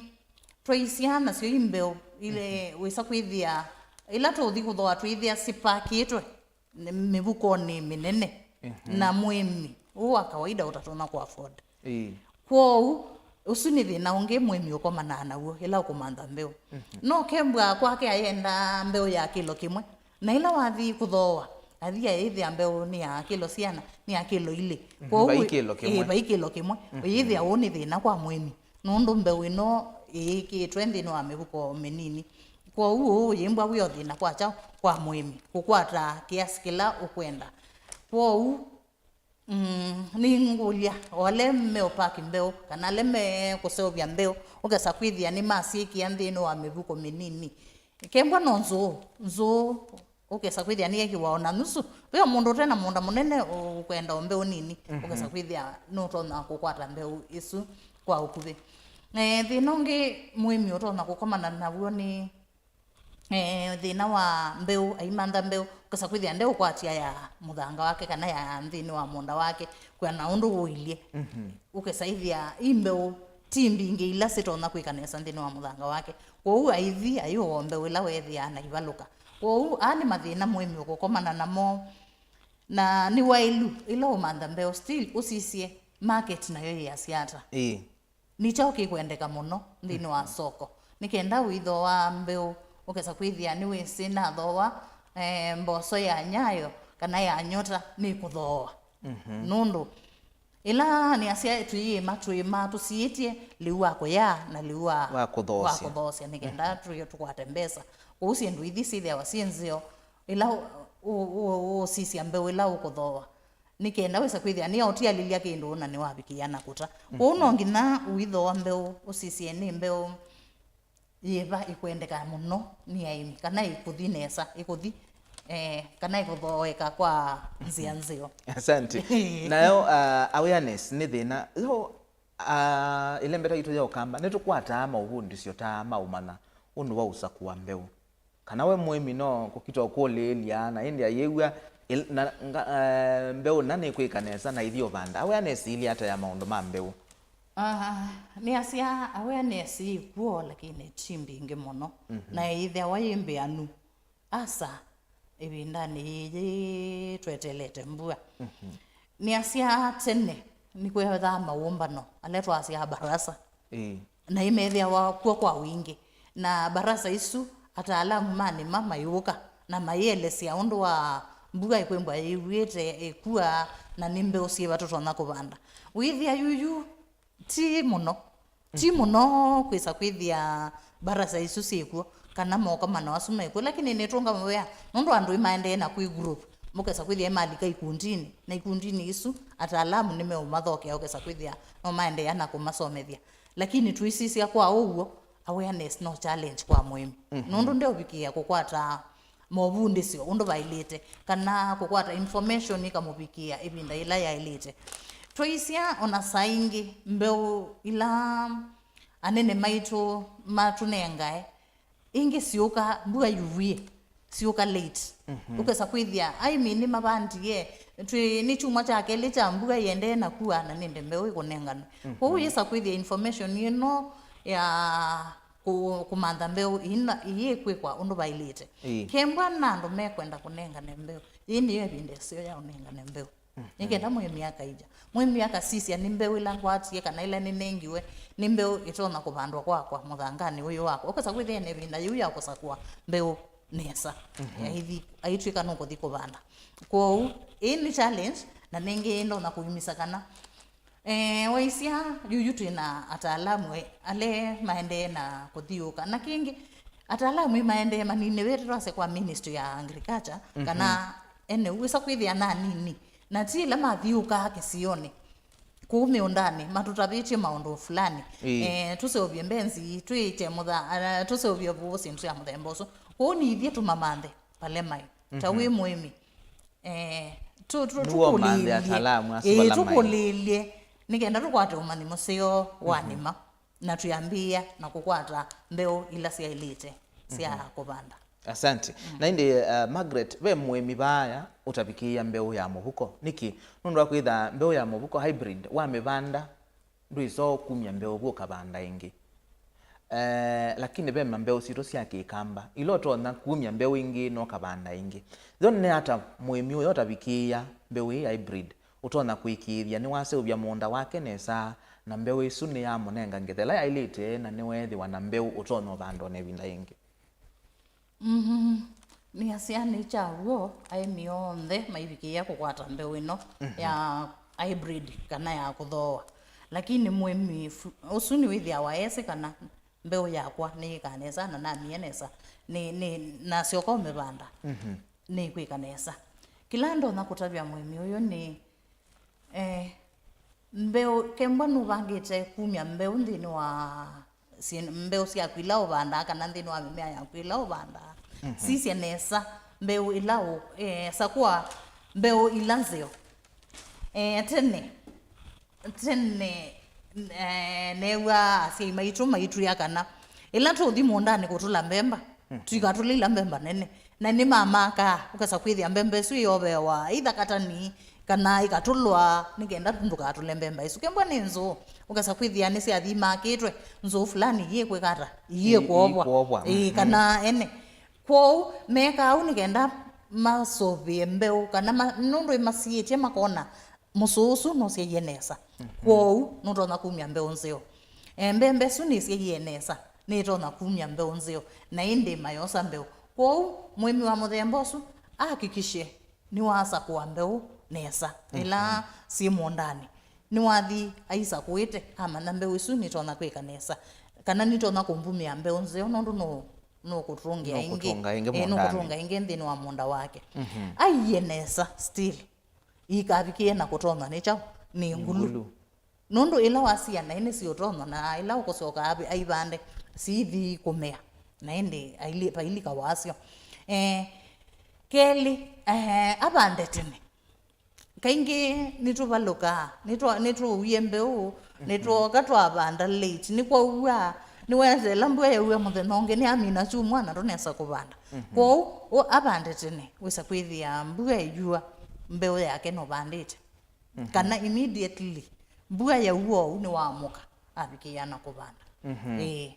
twaisyaa nasyo i mbeũ ile, mhm, wĩsa kwĩthĩa ila tũũthi kũthooa twĩthĩa sipakĩtwe nĩ mĩvukonĩ mĩnene, mhm, na mũĩmi ũũ wa kawaida ũtatonya kũ afford. Ĩĩ. Kwoou, ũsu nĩ thĩna ũngĩ mũĩmi ũkomanaa naw'o ĩla ũkũmantha mbeũ. Mhm. No kembwa kwake ayenda mbeũ ya kĩlo kĩmwe, na ĩla wathi kũthooa, athi ayĩthĩa mbeũ nĩ ya kĩlo siana, nĩ ya kĩlo ilĩ. Mhm, kwoou, vai kĩlo kĩmwe. Ĩĩ, vai kĩlo kĩmwe. Mhm. Ũyĩthĩa ũũ nĩ thĩna kwa mũĩmi, nũndũ mbeũ ĩno ĩĩkĩĩtwe nthĩnĩ wa mĩvuko mĩnini. Kwoou ũũ ũyĩmbwa wĩ o thĩna kwa kyaũ? Kwa mũĩmi kũkwata kĩasi kĩla ũkwenda. Kwoou, mm, nĩngũlya o ala meũpaki mbeũ kana ala mekũseũvya mbeũ, ũkesa kwĩthĩa nĩmasyĩkĩa nthĩnĩ wa mĩvuko mĩnini. Kembwa no nzũũ, nzũũ ũkesa kwĩthĩa nĩyekĩwa o na nusu. Ve o mũndũ ũte na mũũnda mũnene ũkwenda o mbeũ nini, mhm, ũkesa kwĩthĩa nũtonya kũkwata mbeũ ĩsu kwa ũkuvĩ. Eh, thĩna ũngĩ mũĩmi ũtonya kũkomana naw'o nĩ, eh, thĩna wa mbeũ, aimantha mbeũ, ũkesa kwĩthĩa ndeũkwatya ya mũthanga wake kana ya nthĩnĩ wa mũũnda wake kwĩana ũndũ ũilyĩ. Mhm. Ũkesa ĩthĩa i mbeũ ti mbingĩ ila sitonya kwĩka nesa nthĩnĩ wa mũthanga wake. Kwoou aithi ayũa o mbeũ ĩla weethĩaa na ivalũka. Kwoou aa nĩ mathĩna mũĩmi ũkũkomana namo, na nĩ waĩlu ĩla ũmantha mbeũ, still ũsisye market nayo yĩasya ata. Ĩĩ. Nĩ kyaũ kĩkwendeka mũno nthĩnĩ wa, mhm, soko, nĩ kenda ũithooa mbeũ ũkesa kwĩthĩa nĩwĩsĩ nathooa, eh, mboso ya Nyayo kana ya Nyota nĩkũthooa. Mhm. Nũndũ ĩla nĩasya tũiĩma, tũĩmaa tũsiĩtye lĩu wa kũyaa na lĩu wa, wa kũthoosya, wa kũthoosya nĩ kenda, mhm, tũĩ tũkwate mbesa. Kwoou syĩndũ ithi syĩthĩawa syĩ nzeo ĩla ũ-, ũ-, ũ-, ũũsisya mbeũ ĩla ũkũthooa. Nĩ kenda wĩse kwĩthĩa nĩyaũtialĩlya kĩndũ na nĩwavikĩĩa na kũta. Kwoou no nginya ũithooa mbeũ, ũsisye nĩ mbeũ yĩva ĩkwendeka mũno nĩ aĩmi, kana ĩkũthi nesa, ĩkũthi, eh, kana ĩkũthooeka kwa nzĩa nzeo. Asante. Nayo, uh, awareness nĩ thĩna. Yo, Ah, ĩlembeta yitũ ya Ũkamba, nĩtũkwataa maũvundĩsyo ta ma ũmanya ũndũ wa ũsakũa mbeũ. Kana we mũĩmi no kũkita ũkũlĩĩlya, na ĩndĩ ayĩw'a ĩl-, na, nga, eh, mbeũ na nĩkwĩka nesa na ithi ũvanda. Awareness ilĩ ata ya maũndũ ma mbeũ? Ah, nĩasya awareness ĩkw'o, lakini ti mbingĩ mũno. Mhm. Na ĩyĩthĩawa yĩ mbĩanu. Asa, ĩvindanĩ yĩĩ twetelete mbua. Mhm. Nĩasya tene nĩkwethaa maũmbano, ala twasyaa barasa. Ĩĩ. Na imethĩawa kw'o kwa wingĩ. Na barasa isu, ataalamu ma nĩma mayũka na mayĩelesya ũndũ wa mbua ĩkwĩmbwa yĩw'ĩte, ĩkua, na nĩ mbeũ syĩva tũtonya kũvanda. Wĩthĩa yuyu, ti mũno. Ti mũno kwĩsa kwĩthĩa barasa isu syĩkw'o, kana mokomano asu mekw'o, lakini nĩtũnga mũvea, nũndũ andũ ĩmaendee na kwĩ group, mũkesa kwĩthĩa ĩmalika ikundinĩ, na ikundinĩ isu, ataalamu nĩmeũmathokea, ũkesa kwĩthĩa no maendeea na kũmasomethya. Lakini tũisisya kwa ũw'o, awareness no challenge kwa mũĩmi. Mhm. Nũndũ ndeũvikĩĩa kũkwata movundĩsyo ũndũ vaĩlĩte, kana kũkwata information ĩkamũvikĩa ĩvinda yĩla yaĩlĩte. Twaisya ona saa ingĩ mbeũ ila anene maitũ matũnengae, ingĩ syũka mbua yuvwie, syũka late. Mhm. Ũkesa kwĩthĩa aĩmi nĩmavandie, twĩ nĩ kyumwa kya kelĩ kya mbua ĩendee na kua, na nĩndĩ mbeũ ĩkũnenganwe. Mhm. Kwoou yĩsa kwĩthĩa information ĩno ya kũ-, kũmantha mbeũ ĩna, ĩyĩkwĩkwa ũndũ vaĩlĩte. Ĩĩ. Kembwa na andũ mekwenda kũnengane mbeũ, yĩĩ nĩyo ĩvinda ĩseo ya ũnengane mbeũ. Mhm. Nĩ kenda mũĩmi akaija. Mũĩmi akasisya, nĩ mbeũ ĩla ngwatie kana ĩla nĩnengiwe, nĩ mbeũ ĩtonya kũvandwa kwakwa mũthanganĩ ũyũ wakwa. Ũkesa kwĩthĩa ena ĩvinda yĩu ya kũsakũa mbeũ nesa. Mhm. Aithi, aitw'ĩka nũkũthi kũvanda. Kwoou, ĩĩ nĩ challenge, na nĩngĩ ndonya kũimisa kana Eh, waisya, yuyu twĩ na ataalamu, eh, ale maendee na kũthiũka. Na kĩngĩ, ataalamu ĩ maendee manini, wĩte twase kwa Ministry ya Agriculture, mhm, kana ene wĩsa kwĩthĩa na nini. Na ti ĩla mathiũkaa kĩsionĩ, kũu mĩũndanĩ, matũtavĩtye maũndũ fulani. Ĩĩ. Eh, tũseũvye mbenzi, twĩĩkye mũtha-, ah, tũseũvye vũũ syĩndũ sya mũthemba ũsu. Kũu nĩ ithyĩ tũmamanthe pale maĩ. Ta, mhm, wĩ mũĩmi, Eh, tu-, tu-, nĩw'o manthe tũkũlĩĩlye. Ataalamu asu, ĩĩ, vala maĩ, tũkũlĩĩlye, nĩ kenda tũkwate ũmanyi mũseo wa, mhm, nĩma, na twĩambĩĩa na kũkwata mbeũ ila syaĩlĩte sya, mhm, kũvanda. Asante. Mm. Na ĩndĩ, uh, Margaret, ve mũĩmi vaaya ũtavikĩĩa mbeũ ya mũvuko. Nĩkĩ? Nũndũ wa kwĩtha mbeũ ya mũvuko, hybrid, wamĩvanda, ndwĩsa kumya mbeũ vu ũkavanda ĩngĩ. Eh, lakini ve mbeũ sitũ sya kĩkamba, ila ũtonya kumya mbeũ ĩngĩ na ũkavanda ĩngĩ. Yo nĩ ata mũĩmi ũyũ ũtavikĩĩa mbeũ ĩĩ hybrid ũtonya kũĩkĩĩthya nĩwaseũvya mũũnda wake nesa, na mbeũ ĩsu nĩyamũnenga ngetha ĩla yaĩlĩte, na nĩweethĩwa na mbeũ ũtonya ũvanda o na ĩvinda yĩngĩ? Mhm. Nĩasya nĩ kya w'o, aĩmi onthe maivikĩĩa kũkwata mbeũ ĩno, mhm, ya hybrid kana ya kũthooa. Lakini mũĩmi fu-, ũsu nĩwĩthĩawa esĩ kana mbeũ yakwa nĩyĩkaa nesa na namie nesa, nĩ, nĩ, nasyoka ũmĩvanda, mhm, nĩkwĩka nesa. Kĩla ndonya kũtavya mũĩmi ũyũ nĩ, Eh, mbeũ, kembwa nũvangĩte kumya mbeũ nthĩnĩ wa syĩ-, mbeũ syaku ila ũvandaa kana nthĩnĩ wa mĩmea yaku ĩla ũvandaa. Mhm. Sisya nesa mbeũ ĩla ũ-, eh, sakũa mbeũ ila nzeo. Eh, tene, tene, eh, neew'aa asyai maitũ maitwĩa kana ĩla tũũthi mũũndanĩ kũtũla mbemba, mhm, tũikatũle ila mbemba nene. Na nĩmamakaa, ũkesa kwĩthĩa mbemba ĩsu ĩyoveawa either katani, kana ĩkatũlwa, nĩ kenda ndũkatũle mbemba ĩsu. Kembwa nĩ nzũũ, ũkesa kwĩthĩa nĩsyathimaakĩtwe, nzũũ fulani iyĩkwĩka ata? Iyĩkwovwa. Ĩĩ, ĩkwovwa. Ĩĩ, mhm, kana ene. Kwoou, mekaa ũu nĩ kenda masũvĩe mbeũ, kana ma-, nũndũ ĩmasiĩtye makona mũsũũ ũsu nũsyaie nesa. Mhm. Kwoou, nũtonya kumya mbeũ nzeo. E, mbemba ĩsu nĩsyaie nesa, nĩtonya kumya mbeũ nzeo, na ĩndĩ mayosa mbeũ. Kwoou, mũĩmi wa mũthemba ũsu ahakikishe nĩwasakũa mbeũ nesa, ĩla, mhm, syĩ mũũndanĩ. Nĩwathi aisakũĩte, amanya mbeũ ĩsu nĩtonya kwĩka nesa, kana nĩtonya kũmbumĩa mbeũ nzeo, nũndũ nũ-, nũkũtũngĩa ĩngĩ. Nũkũtũnga ĩngĩ, eh, mũũndanĩ. Nũkũtũnga ĩngĩ nthĩnĩ wa mũũnda wake. Mhm. Aiye nesa, still, ikavikĩe na kũtonywa nĩ kyaũ? Nĩ ngulu. Nĩ ngulu. Nũndũ ĩla wasia naĩ nĩsiũtonywa, na ĩla ũkũsyoka avi-, aivande, siithi kũmea, na ĩndĩ aili-, vailika wasyo. Eh, kelĩ, eh, avande tene. Kaingĩ nĩtũvalũkaa, nĩtwa-, nĩtũuie mbeũ, nĩtwooka twavanda late, nĩkwaua, nĩweteela mbua yaua mũthenya ũngĩ, nĩamina kyumwa na tũnesa kũvanda. Kwoou, ũ-, avande tene, wĩsa kwĩthĩa mbua ĩyua, mbeũ yake nũvandĩte. Kana immediately, mbua yaua ũu nĩwaamũka, avikĩĩa na kũvanda. Ĩĩ.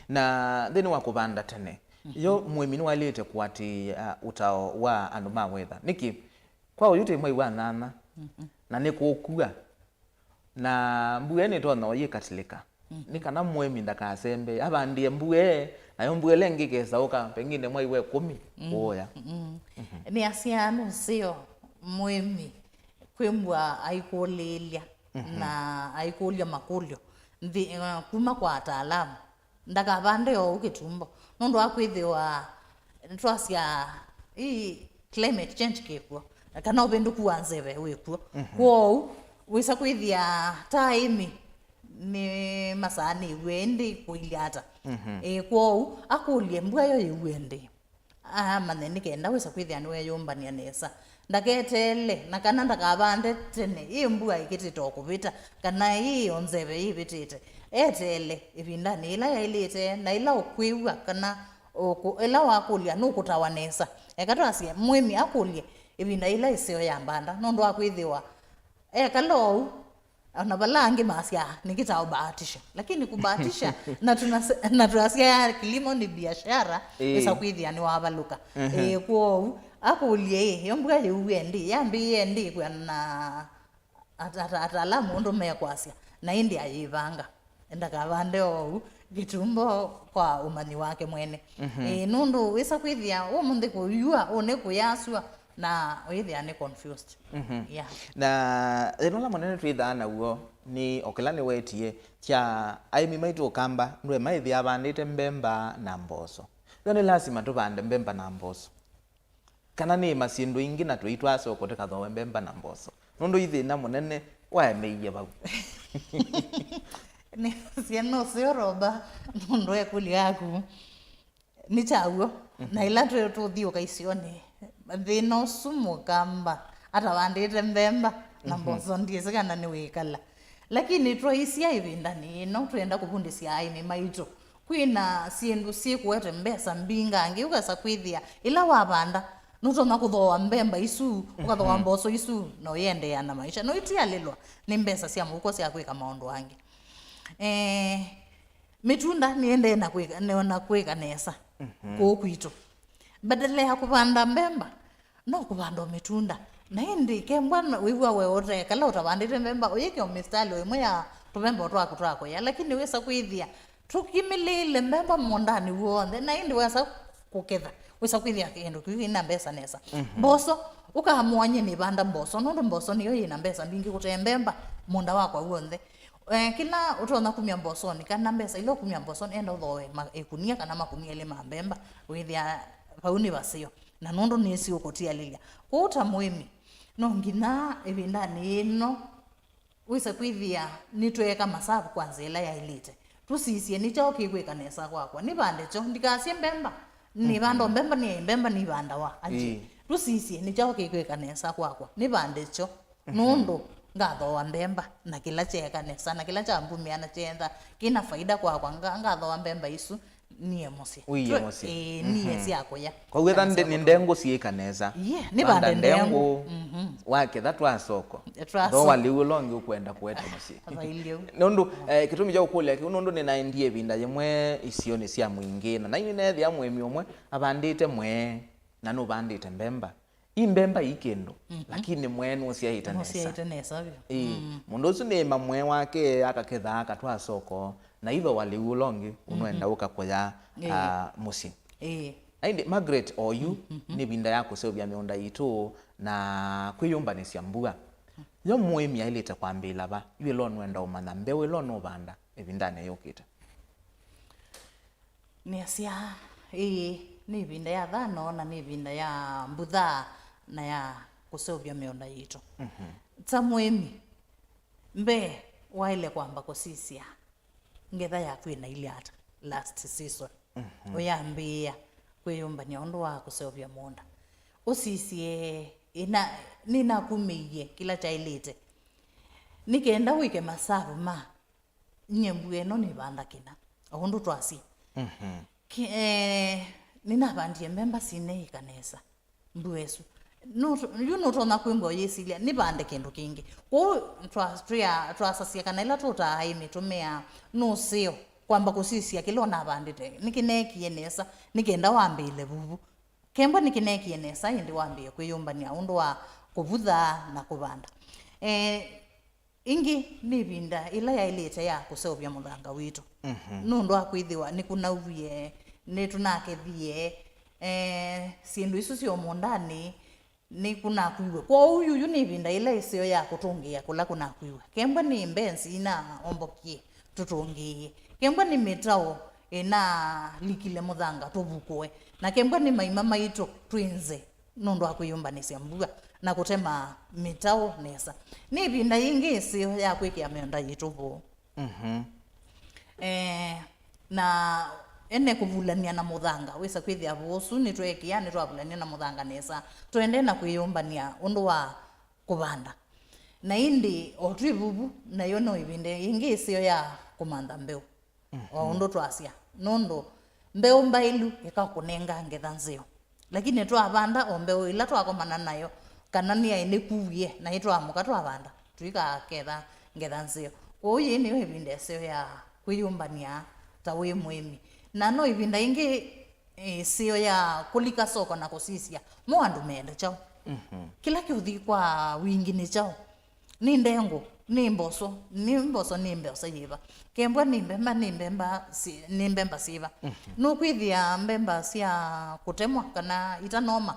Na nthĩnĩ wa kũvanda tene, yo mũĩmi nĩwaĩlĩte kũatĩĩa ũtao wa andũ ma wetha. Nĩkĩ? Kwa oyu twĩ mwei wa nyanya, na nĩ kũkua, na mbua nĩtonya ũyĩkatilĩka. Nĩ kana mũĩmi ndakasembee, avandĩe mbua, nayo mbua ĩla ĩngĩ ĩkesaũka, pengine mwai wa ĩkũmi kũũya. Nĩasyaa nũseo mũĩmi kwĩmbwa aikũlĩĩlya na aikũlya makũlyo nthĩ, kuma kwa ataalamu. Ndakavande oou kĩtumbo, nũndũ wa kwĩthĩwa twasya ii climate change kĩkw'o, kana ũvĩndũku wa nzeve wĩkw'o. Kwoou, wĩsa kwĩthĩa ta aĩmi nĩmasaanĩw'e ĩndĩ kũilye ata? Ĩ, kwoou, akũlye mbua yo yĩue ndĩ? Amanye nĩ kenda wĩsa kwĩthĩa nĩweyũmbany'a nesa. Ndaketeele, na kana ndakavande tene, ĩ mbua ĩkĩtĩte o kũvĩta, kana ĩ o nzeve yĩvĩtĩte. Eteele ĩvindanĩ yĩla yaĩlĩte, na ĩla ũkwĩw'a kana ũkũ-, ĩla wakũlya nũkũtawa nesa. Eka twasye, mũĩmi akũlye ĩvinda yĩla ĩseo yambanda, nũndũ wa kwĩthĩwa ekala oou, ona vala angĩ masyaa, nĩkĩtaa ũbahatisha. Lakini kubahatisha, na tunase-, na tunasya ya kilimo ni biashara, ĩĩ, ĩsa kwĩthĩa nĩwavalũka. Ĩĩ, kwoou, akũlye, ĩ, yo mbua yĩuie ndĩ, yambĩĩe ndĩ kwĩana na ata-, ata-, ataalamu ũndũ mekwasya, na ĩndĩ ayĩvanga. Ndakavande oou, kĩtumbo kwa ũmanyi wake mwene. Ĩĩ, nũndũ wĩsa kwĩthĩa, ũmũnthĩ kũyua, ũnĩ kũyasua, na ũyĩthĩa nĩ confused. Yeah. Na thĩna ũla mũnene twĩthaa naw'o nĩ o kĩla nĩwetie kya aĩmi maitũ Ũkamba ndwe maĩthĩa avandĩte mbemba na mboso. Yo nĩ lasima tũvande mbemba na mboso? Kana nĩ ĩma syĩndũ ingĩ na tũitwaa soko tũkathowe mbemba na mboso? Nũndũ i thĩna mũnene waemeie vau. Nĩsye nũseo Roba, nũndũ ekũlyo yaku. Nĩ kyaw'o. Na ĩla tũ-, tũthiũka isionĩ, thĩna ũsu Mũkamba atavandĩte mbemba na mboso, ndyĩsĩ kana nĩwĩkala. Lakini twaisya ĩvindanĩ yĩno, twĩenda kũvundĩsya aĩmi maitũ. Kwĩna syĩndũ syĩkũete mbesa mbingangĩ, ũkesa kwĩthĩa ĩla wavanda, nũtonya kũthooa mbemba isu, ũkathooa mboso isu, na ũyĩendeea na maisha. Na ũitialĩlwa nĩ mbesa sya mũvuko sya kwĩka maũndũ angĩ. Eh, Mĩtunda nĩendee na kwĩka, na kwĩka nesa kũũ kwitũ. Badala ya kũvanda mbemba, no kũvanda o mĩtunda. Na ĩndĩ kembwa na wĩw'a we ũtekala ũtavandĩte mbemba, ũyĩke o mĩstalĩ o ĩmwe ya tũvemba twaku twa kũya. Lakini wĩsa kwĩthĩa tũkimĩlĩĩle mbemba mũũndanĩ w'onthe, na ĩndĩ wesa kũketha, wĩsa kwĩthĩa kĩndũ kĩu kĩna mbesa nesa. Mboso, ũkamũany'e nĩvanda mboso, nũndũ mboso nĩyo yĩna mbesa mbingĩ kũtee mbemba mũũnda wakwa w'onthe. Eh, kĩla ũtonya kumya mbosonĩ, kana mbesa ila ũkumya mbosonĩ, enda ũthooe ma-, ĩkunia kana makunia elĩ ma mbemba, wĩthĩa vau nĩ vaseo. Na nũndũ nĩsĩ ũkũtialĩlya. Kwoou ta mũĩmi, no nginya ĩvindanĩ yĩno wĩse kwĩthĩa nĩtweeka masavu kwa nzĩa ĩla yaĩlĩte. Tũsisye, nĩ kyaũ kĩkwĩka nesa kwakwa? Nĩvande kyo, ndikasye mbemba, nĩvanda o mbemba, nĩ mbemba nĩivandawa, aje. Ĩĩ. Tũsisye, nĩ kyaũ kĩkwĩka nesa kwakwa? Nĩvande kyo. Nũndũ ngathooa mbemba, na kĩla kyeeka nesa, na kĩla kyambumĩa na kyeetha kĩna faida kwakwa, nga-, ngathooa mbemba isu, niĩ mũsyĩ. Wĩie mũsyĩ. Ĩĩ, niĩ sya kũya. Kwoou etha nĩ ndengũ syĩka nesa. Ye, nĩvande ndengũ. Waketha twa soko. Twa soko. Thooa lĩu ũla ũngĩ ũkwenda kũete mũsyĩ. Vai lĩu. Nũndũ, eh, kĩtumi kya ũkũlya kĩu, nũndũ nĩnaendie ĩvinda yĩmwe isionĩ sya Mwingĩ, na nai nĩneethĩa mũĩmi ũmwe avandĩte mwee, na nũvandĩte mbemba. I mbemba i kĩndũ, lakini mwee nũsyaĩte nesa. Nũsyaĩte nesa vyũ. Ĩĩ, mũndũ ũsu nĩĩma mwee wake, akaketha, akatwaa soko, na ithooa lĩu ũla ũngĩ ũnũenda ũka kũya, ah, mũsyĩ. Ĩĩ. Na ĩndĩ, Margaret, oyu nĩ ĩvinda ya kũseũvya mĩũnda yitũ na kwĩyũmbanĩsya mbua. Yo mũĩmi aĩlĩte kwambĩĩla va? Yu ĩla ũnũenda ũmanya mbeũ ĩla ũnũvanda ĩvindanĩ yũkĩte. Nĩasya, ĩĩ, nĩ ĩvinda ya thano, na nĩ ĩvinda ya mbuthaa, na ya kũseũvya mĩũnda yitũ. Ta mũĩmi, mbee waĩle kwamba kũsisya ngetha yaku ĩnailye ata last season, ũyambĩĩa kwĩyũmbany'a ũndũ wa kũseũvya mũũnda. Ũsisye ĩna, nĩnakumĩie kĩla kyaĩlĩte, nĩ kenda wĩke masavu ma nyie mbua ĩno nĩvanda kĩna, o ũndũ twasye. Mhm. Ki-, eh, nĩnavandie mbemba sinĩĩka nesa mbua ĩsu. Nũto-, yu nũtonya kwĩmbwa ũyĩsilya nĩvande kĩndũ kĩngĩ. Kwoou twa-, twĩa-, twasasya kana ĩla tũtaa aĩmi tũmĩaa nũseo kwamba kũsisya kĩla ũnavandĩte nĩkĩneekie nesa, nĩ kenda wambĩĩle vuvu. Kembwa nĩkĩneekie nesa, ĩndĩ wambĩĩe kwĩyũmbany'a ũndũ wa kũvutha na kũvanda. Eh, Ĩngĩ nĩ ĩvinda ĩla yaĩlĩte ya kũseũvya mũthanga witũ. Mhm. Nũndũ wa kwĩthĩwa nĩkũnauwie, nĩtũnakethie, eh, syĩndũ isu syĩ o mũũndanĩ nĩkũnakuiwe. Kwoou yuyu nĩ ĩvinda ĩla ĩseo ya kũtũngĩĩa kũla kũnakuiwe. Kembwa nĩ mbenzi inaombokie tũtũngĩĩe. Kembwa nĩ mĩtaũ ĩnalikile mũthanga tũvukũe. Na kembwa nĩ maima maitũ twĩ nze nũndũ wa kwĩyũmbanĩsya mbua na kũtema mĩtaũ nesa. Nĩ ĩvinda yĩngĩ ĩseo ya kwĩkĩa mĩũnda yitũ vũũ. Mhm. Eh, na ene kũvulany'a na mũthanga, wĩsa kwĩthĩa vũũ ũsu nĩtweekĩa, nĩtwavulany'a na mũthanga nesa, tũendee na kwĩyũmbany'a ũndũ wa kũvanda. Na ĩndĩ o twĩ vuvu, nayo no ĩvinda yĩngĩ ĩseo ya kũmantha mbeũ. Mhm. O ũndũ twasya, nũndũ mbeũ mbaĩlu ĩkakũnenga ngetha nzeo. Lakini twavanda o mbeũ ĩla twakomana nayo, kana nĩyaĩ nĩkuwie, na ĩtwaamũka twavanda, tũikaketha ngetha nzeo. Kwoou yĩĩ nĩyo ĩvinda ĩseo ya kwĩyũmbany'a ta wĩ mũĩmi. Na no ĩvinda ĩngĩ ĩseo ya kũlika soko na kũsisya mo andũ meenda kyaũ. Mhm. Kĩla kĩũthi kwa wingĩ nĩ kyaũ. Nĩ ndengũ, nĩ mboso, nĩ mboso, nĩ mboso yĩva? Kembwa nĩ mbemba, nĩ mbemba si-, nĩ mbemba syĩva? Mhm. Nũkwĩthĩa mbemba sya kũtemwa kana itanoma,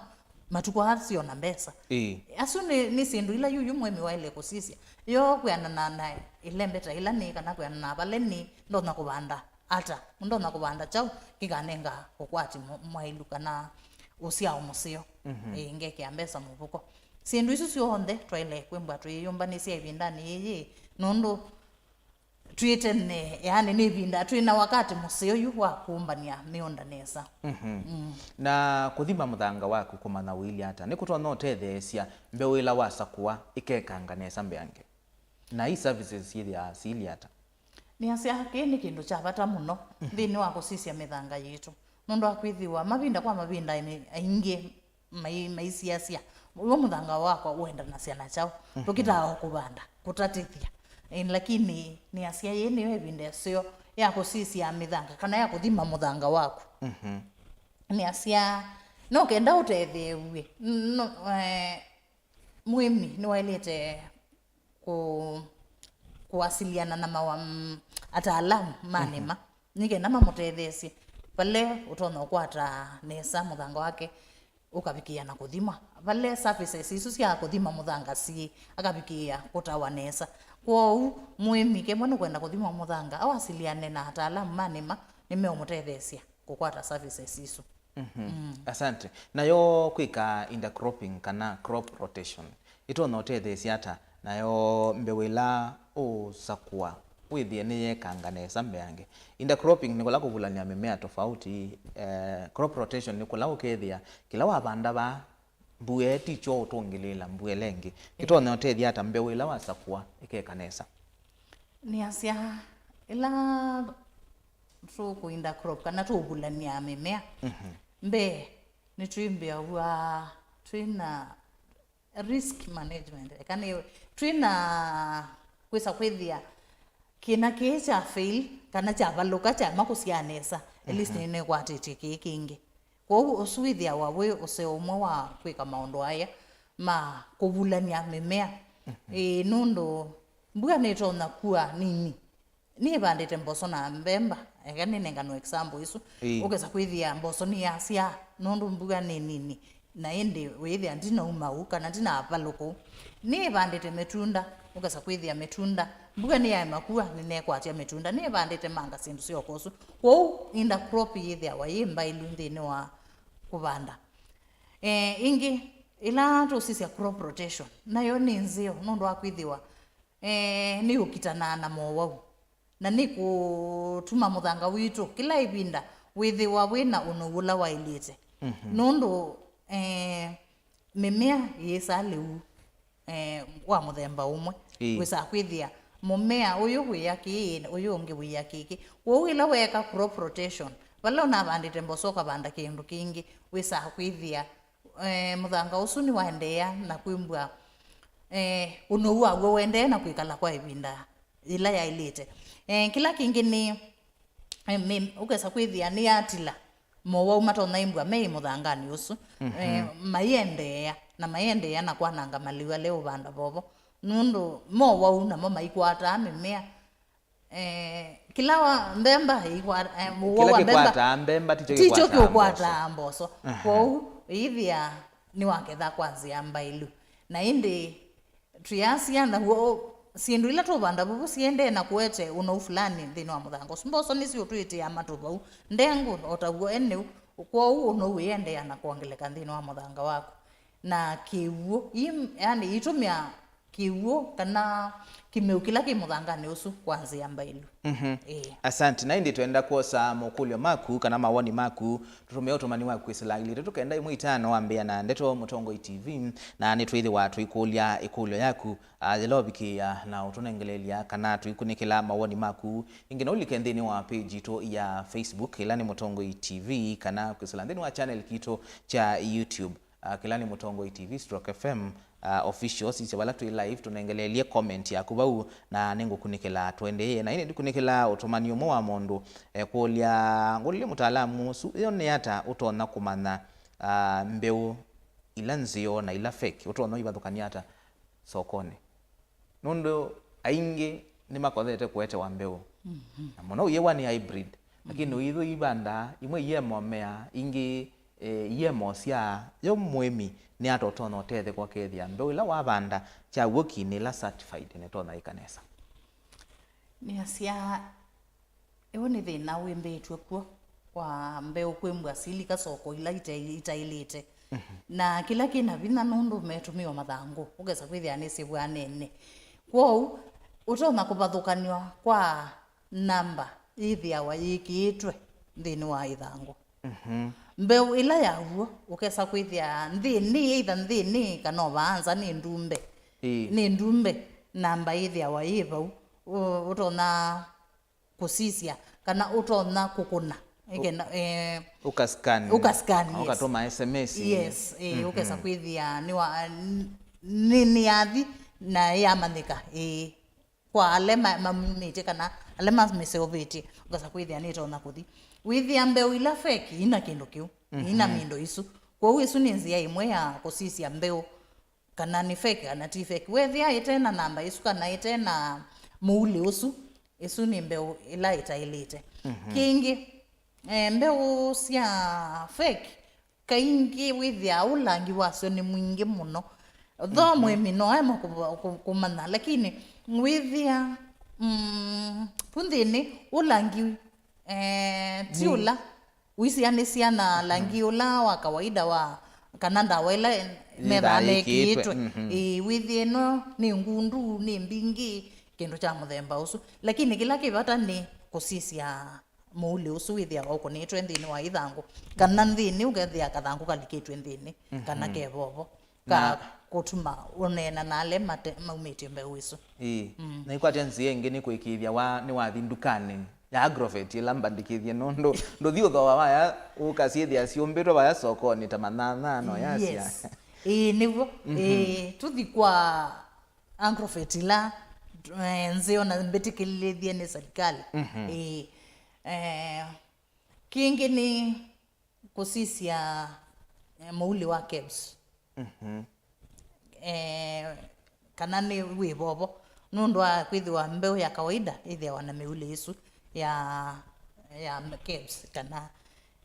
matukũ aa syona mbesa. Ĩĩ. Asu nĩ, nĩ syĩndũ ila yuyu mũĩmi waĩle kũsisya. Yo kwĩanana na ĩlembeta ĩla nĩ, kana kwĩanana na vale nĩ, ndonya kũvanda ata? Ndonya kũvanda kyaũ kĩkanenga ũkwati mwa-, mwaĩlu kana ũsyao mũseo? Mhm. Ĩĩ, ngekĩa mbesa mũvuko. Syĩndũ isu syonthe twaĩle kwĩmbwa twĩyũmbanĩsya ĩvindanĩ yĩĩ, nũndũ twĩ tene, yaani nĩ ĩvinda twĩ na wakati mũseo yu wa kũũmbany'a mĩũnda nesa. Mhm. Mm. Na kũthima mũthanga waku kũmanya ũilye ata, nĩkũtonya ũtetheesya mbeũ ĩla wasakũa ĩkekanga nesa mbeange? Na i services syĩthĩaa siilye ata? Nĩasya, kĩĩ nĩ kĩndũ kya vata mũno, mhm, nthĩnĩ wa kũsisya mĩthanga yitũ, nũndũ wa kwĩthĩwa mavinda kwa mavinda aĩmi aingĩ mai-, maisiasya, "W'o mũthanga wakwa ũendanasya na kyaũ?" Mhm. Tũkĩtaa o kũvanda, kũtatĩthya. Eh, lakini nĩasya, yĩĩ nĩyo ĩvinda ĩseo ya kũsisya mĩthanga, kana ya kũthima mũthanga waku. Mhm. Nĩasya, no kenda ũtetheew'e. No, eh, mũĩmi nĩwaĩlĩte kũ-, kũwasiliana na mawa-, mm, ataalamu ma, mhm, nĩma, nĩ kenda mamũtetheesye. Vale ũtonya ũkwata nesa mũthanga wake, ũkavikĩĩa na kũthimwa. Vale services isu sya kũthima mũthanga syĩ, akavikĩĩa kũtawa nesa. Kwoou, mũĩmi kemwe nũkwenda kũthimwa mũthanga, awasiliane na ataalamu ma nĩma, nĩmeũmũtetheesya kũkwata services isu. Mhm. Mm. Asante. Nayo kwĩka intercropping kana crop rotation, ĩtonya ũtetheesya ata nayo mbeũ ĩla ũũsakũa wĩthĩe nĩyekanga nesa mbeange? Intercropping nĩ kũla kũvulany'a mĩmea tofauti. Eh, crop rotation nĩ kũla ũkethĩa kĩla wavanda vaa, mbua ĩĩ ti kyo ũtũngĩlĩĩla mbua ĩla ĩngĩ. Ĩtonya ũtethya ata mbeũ ĩla wasakũa ĩkeka nesa? Nĩasya, ĩla tũkũ intercrop kana tũũvulany'a mĩmea, mhm, mbee, nĩtwĩmbĩaw'a twĩ na risk management, eka nĩ, twĩ na kwĩsa kwĩthĩa kĩna kĩĩ kya fail kana kyavalũka, kyaema kũsyaa nesa, at least, mhm, nĩnĩkwatĩtye kĩĩ kĩngĩ. Kwoou ũsu wĩthĩawa wĩ ũseo ũmwe wa kwĩka maũndũ aya ma kũvulany'a mĩmea. Mhm. Ĩĩ, nũndũ mbua nĩtonya kua nini. Nĩvandĩte mboso na mbemba, eka nĩnenganwe example ĩsu. Ĩĩ. Ũkesa kwĩthĩa mboso nĩyasyaa nũndũ mbua nĩ nini, na ĩndĩ wĩĩthĩa ndinauma ũu kana ndinavalũka ũu. Nĩvandĩte mĩtunda, ũkesa kwĩthĩa mĩtunda, mbua nĩyaema kua, nĩnekwatya mĩtunda. Nĩvandĩte manga, syĩndũ sya ũko ũsu. Kwoou intercrop yĩthĩawa yĩ mbaĩlu nthĩnĩ wa kũvanda. Eh, ĩngĩ, ĩla tũsisya crop rotation, nayo nĩ nzeo nũndũ wa kwĩthĩwa, eh, nĩũkitanaa na mowau, na nĩkũtuma mũthanga witũ kĩla ĩvinda wĩthĩwa wĩ na ũnou ũla waĩlĩte. Mhm. Nũndũ, eh, mĩmea yĩsaa lĩu, eh, wa mũthemba ũmwe. Ĩĩ. Wĩsaa kwĩthĩa mũmea ũyũ wĩya kĩĩ, ũyũ ũngĩ wĩya kĩkĩ. Kwoou ĩla weeka crop rotation, vala ũnavandĩte mboso ũkavanda kĩndũ kĩngĩ, wĩsaa kwĩthĩa, eh, mũthanga ũsu nĩwaendeea na kwĩmbwa, eh, ũnou waw'o ũendee na kwĩkala kwa ĩvinda yĩla yaĩlĩte. Eh, kĩla kĩngĩ nĩ, eh, mĩ-, ũkesa kwĩthĩa nĩyatila mowau matonya ĩmbwa me mũthanganĩ ũsu, eh, maiendeea na maiendeea na kwananga malĩu ala ũvanda vovo, nũndũ mowau namo maikwataa mĩmea. Eh, kĩla wa mbemba ĩikwa-, eh, mũwau wa mbemba kĩkwataa mbemba tikyo tikyo kĩkwataa mboso. Kĩũkwataa mboso. Kwoou ĩithĩa nĩwaketha kwa nzĩa mbaĩlu. Na ĩndĩ twĩasya naw'o syĩndũ ila tũũvanda vuvu siendee na kũete ũnou fulani nthĩnĩ wa mũthanga ũsu. Mboso nĩsiũtwĩtĩaa matũ vau, ndengũ o taw'o enĩu, kwoou ũnou wĩendeea na kwongeleka nthĩnĩ wa mũthanga waku. Na kĩw'ũ, ii, yani, itũmĩa kĩw'ũ kana kĩmeu kĩla kĩ mũthanganĩ ũsu kwa nzĩa mbaĩlu. Mhm. Ĩĩ. Asante. Na ĩndĩ twenda kwosa mokũlyo maku kana mawoni maku, tũtũmĩa ũtũmani waku kwĩsĩla ilĩ tũkenda ĩmwe itano wambĩa na Ndeto Mũtongoi T V, na nĩtwĩthĩwa tũikũlya ĩkũlyo yaku, ah, yĩla ũvikĩĩa na ũtũnengeleelya kana tũikunĩkĩla mawoni maku. Ĩngĩ no ũlike nthĩnĩ wa page itũ ya Facebook, ĩla nĩ Mũtongoi T V, kana kwĩsĩla nthĩnĩ wa channel kitũ kya YouTube, ah, kĩla nĩ Mũtongoi T V stroke F M, ah, official. Sisya vala twĩ live, tũnengeleelye comment yaku vau, na nĩngũkunĩkĩla tũendeee. Na ĩndĩ ndikunĩkĩla ũtũmani ũmwe wa mũndũ, eh, kũlya, ngũlilye mũtaalamu ũsu, yo nĩ ata ũtonya kũmanya, ah, mbeũ ila nzeo na ila fake? Ũtonya ũivathũkany'a ata sokonĩ? Nũndũ aingĩ nĩmakothete kũetewa mbeũ. Mhm. Na mũno ũyĩwa nĩ hybrid. Lakini ũyĩthũ ivandaa, imwe iemo mea, ingĩ, eh, iemo syaa. Yo mũĩmi nĩ ata ũtonya ũtetheka ũkethĩa mbeũ ĩla wavanda kya w'o ki nĩ ĩla certified nĩtonya ĩka nesa? Nĩasya, ĩw'o nĩ thĩna wĩmbĩĩtw'e kw'o kwa mbeũ kwĩmbwa silika soko ila ite-, itaĩlĩte. Mhm. Na kĩla kĩna vinya nũndũ metũmĩwa mathangũ, ũkesa kwĩthĩa nĩsyĩvw'aa nene. Kwoou, ũtonya kũvathũkanw'a kwa namba yĩthĩawa yĩkĩĩtwe nthĩnĩ wa ĩthangũ. Mhm. Mbeũ ĩla ya w'o, ũkesa kwĩthĩa nthĩnĩ, either nthĩnĩ kana o vaa nza nĩ ndumbe. Ĩĩ. Nĩ ndumbe, namba yĩthĩawa yĩ vau. Ũ-, ũtonya kũsisya kana ũtonya kũkũna. Ũ-, Ĩkenda, eh, ũkascan. Ũkascan, yes. Ũkatũma S M S. Yes, eh, mhm, ũkesa kwĩthĩa nĩ wa, n-, nĩ, nĩ yathi na yamanyĩka, eh, kwa ale ma-, mamumĩtye kana ale mamĩseũvĩtye, ũkesa kwĩthĩa nĩtonya kũthi. Wĩthĩa mbeũ ila fake ina kĩndũ kĩu, ina, mhm, mindo isu. Kwoou ĩsu nĩ nzĩa ĩmwe ya kũsisya mbeũ kana nĩ fake kana ti fake. Wethĩa ĩte na namba ĩsu kana ĩte na mũulĩ ũsu, ĩsu nĩ mbeũ ĩla ĩtaĩlĩte. Mhm. Kĩngĩ, eh, mbeũ sya fake kaingĩ wĩthĩaa ũlangi wasyo nĩ mwingĩ mũno. Though, mhm, mũĩmi no aema kũ-, kũ-, kũmanya, lakini wĩthĩa, mm, vu nthĩnĩ ũlangi, eh, ti, ni, ũla ũisianĩsya na, mhm, langi ũla wa kawaida wa, kana ndawa ila methaa mekĩĩtwe. Yĩthaa yĩkĩĩtwe. Mhm. Ĩĩ, wĩthĩe ĩno nĩ ngundu, nĩ mbingĩ, kĩndũ kya mũthemba ũsu. Lakini kĩla kĩ vata nĩ kũsisya mũulĩ ũsu wĩthĩawa ũkũnĩtwe nthĩnĩ wa ithangũ, kana, mhm, nthĩnĩ ũkethĩa kathangũ kalikĩtwe nthĩnĩ, kana, mhm, ke vovo, ka, na kũtuma ũneena na ala mate-, maumĩtye mbeũ ĩsu. Ĩĩ. Mm. Na ikwatya nzĩa ĩngĩ nĩ kũĩkĩĩthya wa, nĩwathi ndukanĩ ya Agrovet ĩla mbandĩkĩthye, nũndũ ndũthi ũthooa waya, ũkasyĩthĩa syũmbĩtwe vaya sokonĩ ta manyanya, no yasya. Yes. Ĩĩ, nĩw'o. Mhm. Ĩĩ, tũthi kwa Agrovet ila, eh, nzeo na mbĩtĩkĩlĩthye nĩ serikali. Mhm. Ĩĩ. Eh, kĩngĩ nĩ kũsisya, eh, mũulĩ wa KEBS. Mhm. Eh, kana nĩ wĩ vovo, nũndũ wa kwĩthĩwa mbeũ ya kawaida ĩthĩawa na mĩulĩ ĩsu ya, ya KEBS, kana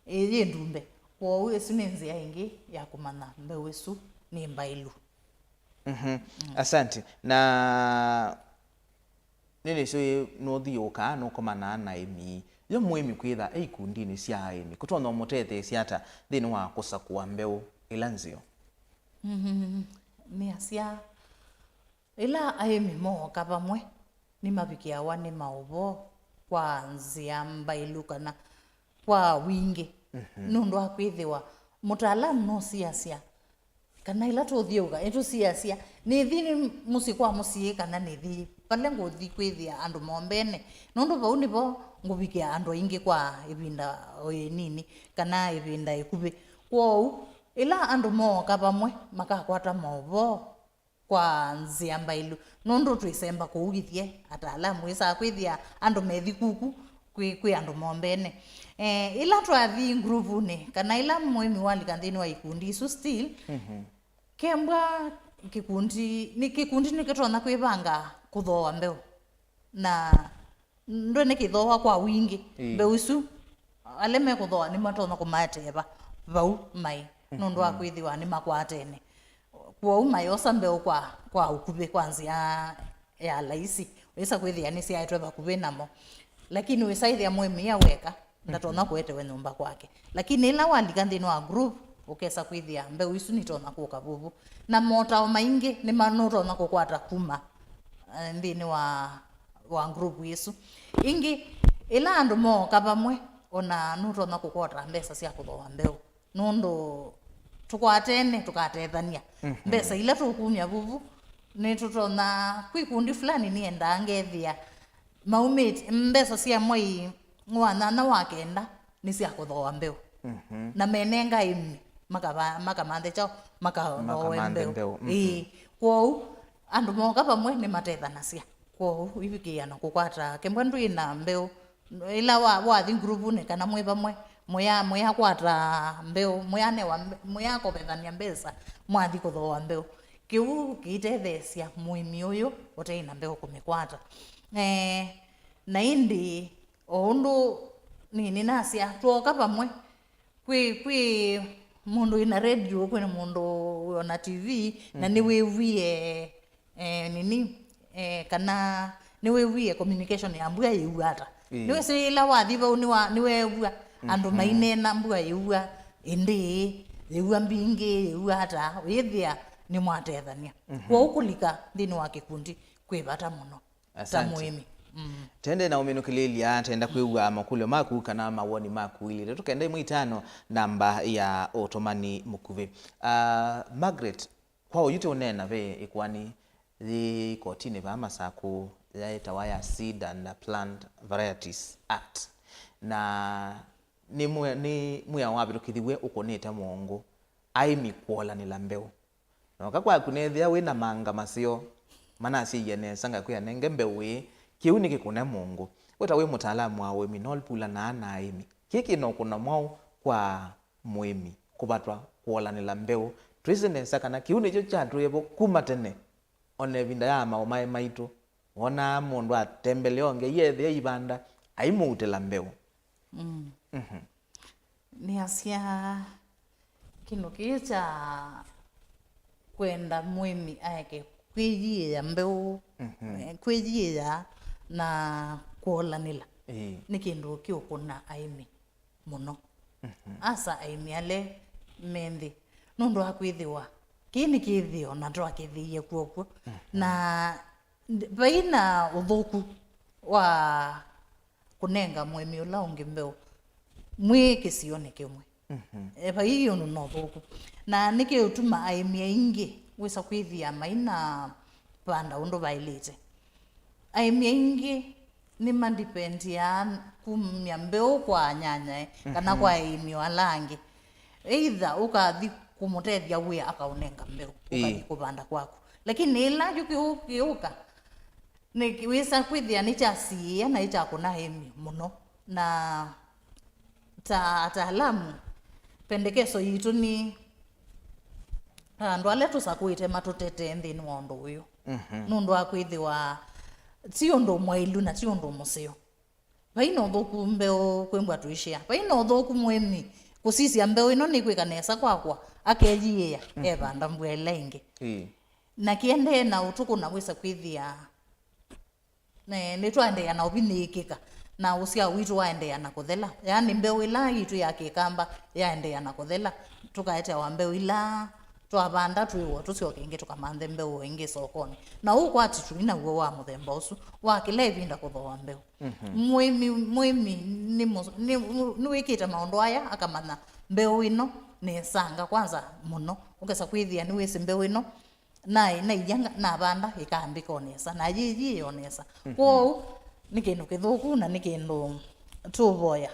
ĩ-, yĩ ndumbe. Kwoou ĩsu nĩ nzĩa ĩngĩ ya kũmanya mbeũ ĩsu nĩ mbaĩlu. Mhm. Mm. Asante. Na nĩnĩsĩ nũthiũũkaa, nũkomanaa na aĩmi. Yo mũĩmi kwĩtha e ikundinĩ sya aĩmi, kũtonya ũmũtetheesya ata nthĩnĩ wa kũsakũa mbeũ ĩla nzeo? Mhm. Nĩasya, ĩla aĩmi mooka vamwe, nĩmavikĩawa nĩ maũvoo kwa nzĩa mbaĩlu kana kwa wingĩ. Mhm. Nũndũ wa kwĩthĩwa mũtaalamu nũsiasya Kana ĩla tũũthyũũka, nĩtũsiasya, nĩthi nĩ mũsyĩ kwa mũsyĩ, kana nĩthi vala ngũthi kwĩthĩa andũ mombene, nũndũ vau nĩvo ngũvikĩa andũ aingĩ kwa ĩvinda o ĩnini, kana ĩvinda ĩkuvĩ. Kwoou, ĩla andũ mooka vamwe, makakwata maũvoo kwa nzĩa mbaĩlu, nũndũ twĩsemba kũu kĩthye, ataalamu wĩsaa kwĩthĩa andũ methi kuku kwĩ, kwĩ andũ mombene. Eh, ĩla twathi nguruvunĩ, kana ĩla mũĩmi walika nthĩnĩ wa ikundi isu still, Mhm. Kembwa kĩkundi, nĩ kĩkundi nĩkĩtonya kwĩvanga kũthooa mbeũ. Na ndwe nĩkĩthooa kwa wingĩ. Ĩĩ. Mbeũ isu, ala mekũthooa nĩmatonya kũmaeteva vau maĩ, nũndũ wa Mhm. kwĩthĩwa nĩmakwatene. Kwoou mayosa mbeũ kwa, kwa ũkuvĩ, kwa nzĩa ya laisi. Wĩsa kwĩthĩa nĩsyaetwe vakuvĩ namo. Lakini wĩsa ĩthĩa mũĩmĩa weka, ndatonya Mhm. kũetewe nyũmba kwake. Lakini ĩla walika nthĩnĩ wa group, ũkesa kwĩthĩa mbeũ isu nitonya kũka vuvu. Na motao maingĩ nĩma-, nũtonya kũkwata kuma, eh, nthĩnĩ wa, wa group ĩsu. Ĩngĩ, ĩla andũ mooka vamwe, ona nũtonya kũkota mbesa sya kũthooa mbeũ. Nũndũ tũkwatene, tũkatethany'a. Mhm. Mbesa ila tũkumya vuvu, nĩtũtonya, kwĩ ikundi fulani nĩendaa ngethĩa maumĩte, mbesa sya mwei wa nyanya wa kenda nĩ sya kũthooa mbeũ. Mhm. Na menenga aĩmi, makava-, makamanthe kyaũ, makathooe Makamanthe mbeũ. mbeũ, mhm. Ĩĩ. Kwoou, andũ mooka vamwe nĩmatethanasya. Kwoou, ivikĩĩa na kũkwata, kembwa ndwĩ na mbeũ, ĩla wa-, wathi nguruvunĩ kana mwĩ vamwe, mũya-, mũyakwata mbeũ, mũyanewa mbe-, mũyakovethany'a mbesa, mwathi kũthooa mbeũ. Kĩu kĩitetheesya mũĩmi ũyũ ũtei na mbeũ kũmĩkwata. Eh, na ĩndĩ, o ũndũ nĩ-, nĩnasya, twooka vamwe, kwĩ, kwĩ mũndũ wĩna radio, kwĩ na mũndũ wĩona T V, na Mhm. nĩwĩwie, eh, nini, eh, kana nĩwĩwie communication ya mbua yĩua ata. Ĩĩ. Nĩwĩsĩ ĩla wathi vau nĩwa-, nĩweew'a andũ Mhm. maineena mbua yĩua ĩndĩĩ, yĩua mbingĩ, yĩua ata, wĩthĩa nĩmwatethany'a. Mhm. Kwoou kũlika nthĩnĩ wa kĩkundi kwĩ vata mũno ta Asante. mũĩmi. Mm. Tende na ũminũkĩlĩlya, tenda kwĩw'a makũlyo maku kana mawoni maku ilĩte tũkenda ĩmwe itano namba ya ũtũmani mũkuvĩ. Ah, Margaret, kwa ũyu tũũneena ve ĩkoani yĩ kotinĩ vaa Masakũ yaĩtawa ya Seed and Plant Varieties Act. Na nĩ mwĩ-, nĩ mwĩao wavĩtũkĩthiw'e ũkũnĩte mũongo aĩmi kũolanĩla mbeũ. Nooka kwaku neethĩa wĩ na manga maseo, manasyaie nesa ngakwĩa nenge mbeũ ĩĩ, kĩu nĩkĩkũne mũongo. We ta wĩ mũtaalamu wa ũĩmi, nolipũlanaa na aĩmi. Kĩĩ kĩ na ũkũna mwaũ kwa mũĩmi kũvatwa kũolanĩla mbeũ? Twĩsĩ nesa kana kĩu nĩkyo kyatwĩe vo kuma tene, o na ĩvinda ya amaũ maĩ maitũ. Wonaa mũndũ atembelea ũngĩ, aiethĩa ivanda, aimũutĩla mbeũ. Mm. Mhm. Nĩasya kĩndũ kĩĩ kya kwenda mũĩmi aeke kwĩyiĩa mbeũ, Mhm. eh, kwĩyiĩa na kũolanĩla Ĩĩ. nĩ kĩndũ kĩũkũna aĩmi mũno. Mhm. Asa aĩmi ale me nthĩ, nũndũ wa kwĩthĩwa kĩĩ nĩ kĩthĩo na twakĩthĩie kw'okw'o. Mhm. Na Nd-, vai na ũthũku wa kũnenga mũĩmi ũla ũngĩ mbeũ mwĩ kĩsionĩ kĩmwe. Mhm. E, vai ũndũ na ũthũku. Na nĩkĩũtuma aĩmi aingĩ wĩsa kwĩthĩa maina vanda ũndũ vaĩlĩte. Aĩmi aingĩ nĩmandipendiaa kumya mbeũ kwa anyanyae kana Mhm. kwa aĩmi o ala angĩ. Either ũkathi kũmũtethya wĩa akaũnenga mbeũ, Ĩĩ. ũkathi kũvanda kwaku. Lakini ĩla kĩu kĩũ-, kĩũka, nĩ wĩsa kwĩthĩa nĩkyasiĩĩa na ĩkyakũna aĩmi mũno. Na ta ataalamu, pendekeso yitũ nĩ andũ ala tũsakũĩte matũtetee nthĩnĩ wa ũndũ ũyũ. Mhm. Nũndũ wa kwĩthĩwa ti ũndũ mwaĩlu na ti ũndũ mũseo. Vai na ũthũku mbeũ kwĩmbwa tũishĩa. Vai na ũthũku mũĩmi kũsisya mbeũ ĩno nĩkwĩka nesa kwakwa, akeyiĩa, Mhm. evanda mbua ĩla ĩngĩ. Ĩĩ. Na kĩendee na ũtukũ na wĩsa kwĩthĩa, ne-, nĩtwaendeea na ũvinĩĩkĩka, na ũsyao witũ waendeea na kũthela. Yaani mbeũ ĩla yitũ ya kĩkamba yaendeea na kũthela, tũkaeteawa mbeũ ila twavanda twĩw'o, tũsyoke ĩngĩ tũkamanthe mbeũ ĩngĩ sokonĩ. Na ũkwati tũi naw'o wa mũthemba ũsu wa kĩla ĩvinda kũthooa mbeũ. Mhm. Mũĩmi, mũĩmi nĩ mũ-, nĩ, nĩwĩkĩte maũndũ aya, akamanya mbeũ ĩno nĩsanga kwanza mũno, ũkesa kwĩthĩa nĩwĩsĩ mbeũ ĩno naĩ naia nga- navanda ĩkambĩka o nesa, na yĩyĩe o nesa. Kwoou nĩ kĩndũ kĩthũku na nĩ kĩndũ tũvoya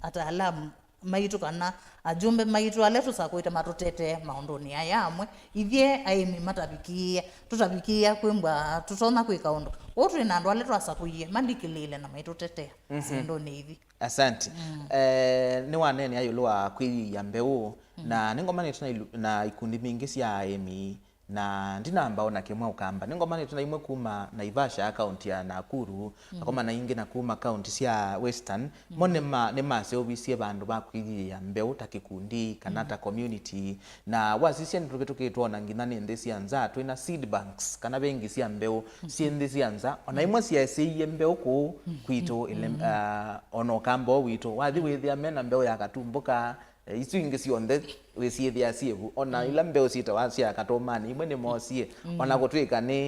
ataalamu maitũ kana ajumbe maitũ ala tũsakũĩte matũtetee maũndũnĩ aya amwe. Ithyĩ aĩmi matavikĩĩa, tũtavikĩĩa kwĩmbwa tũtonya kwĩka ũndũ ũũ, twĩ na andũ ala twasakũie malikĩlĩĩle na maitũtetea syĩndũnĩ ithi. Asante. Eh, nĩwaneenea ĩũlũ wa kwĩyĩĩa mbeũ, na nĩngomanĩte na ilu- na ikundi mbingĩ sya aĩmi, na ndinamba ona kĩmwe ũkamba. Nĩngomanĩte na imwe kuma Naivasha, kaunti ya Nakuru, ngakoma na ingĩ na kuma kaunti sya Western. Mo nĩma- nĩmaseũvisye vandũ va kwĩyĩĩa mbeũ ta kĩkundi kana ta community, na wasisya nĩtũvĩtũkĩtwe ona nginya nĩ nthĩ sya nza, twĩna seed banks kana vengi sya mbeũ syĩ nthĩ sya nza, ona imwe syaeseie mbeũ kũu kwitũ, ile- ah, ona ũkamba ũũ witũ. Wathi wĩthĩa mena mbeũ ya katumbũka, eh, isu ingĩ syonthe wĩsyĩthĩa syĩvu. Ona ila mbeũ syĩtawa sya katũmanĩ, imwe nĩmoosie, ona kũtwĩka nĩ,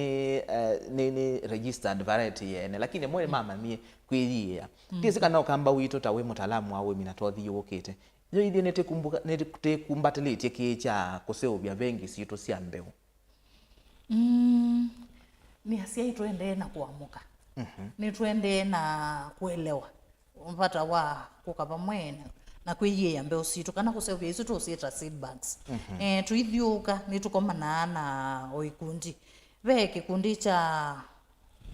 eh, nĩ, nĩ registered variety yeene, lakini mo nĩmamanyie kwĩyĩĩa. Ndĩsĩ kana ũkamba witũ ta wĩ mũtaalamu wa ũĩmi na twathiũũkĩte, yo ithyĩ nĩtĩkumbuka- nĩtĩkumbatĩlĩtye kĩĩ kya kũseũvya vengi sitũ sya mbeũ? Mm, nĩ asyai tũendee na kũamũka. Nĩtũendee na kũelewa vata wa kũka vamwe na, na kwĩyĩĩa mbeũ sitũ, kana kũseũvya isu tũsyĩta seed banks. Eh, tũithiũũka, nĩtũkomanaa na o ikundi. Ve kĩkundi kya,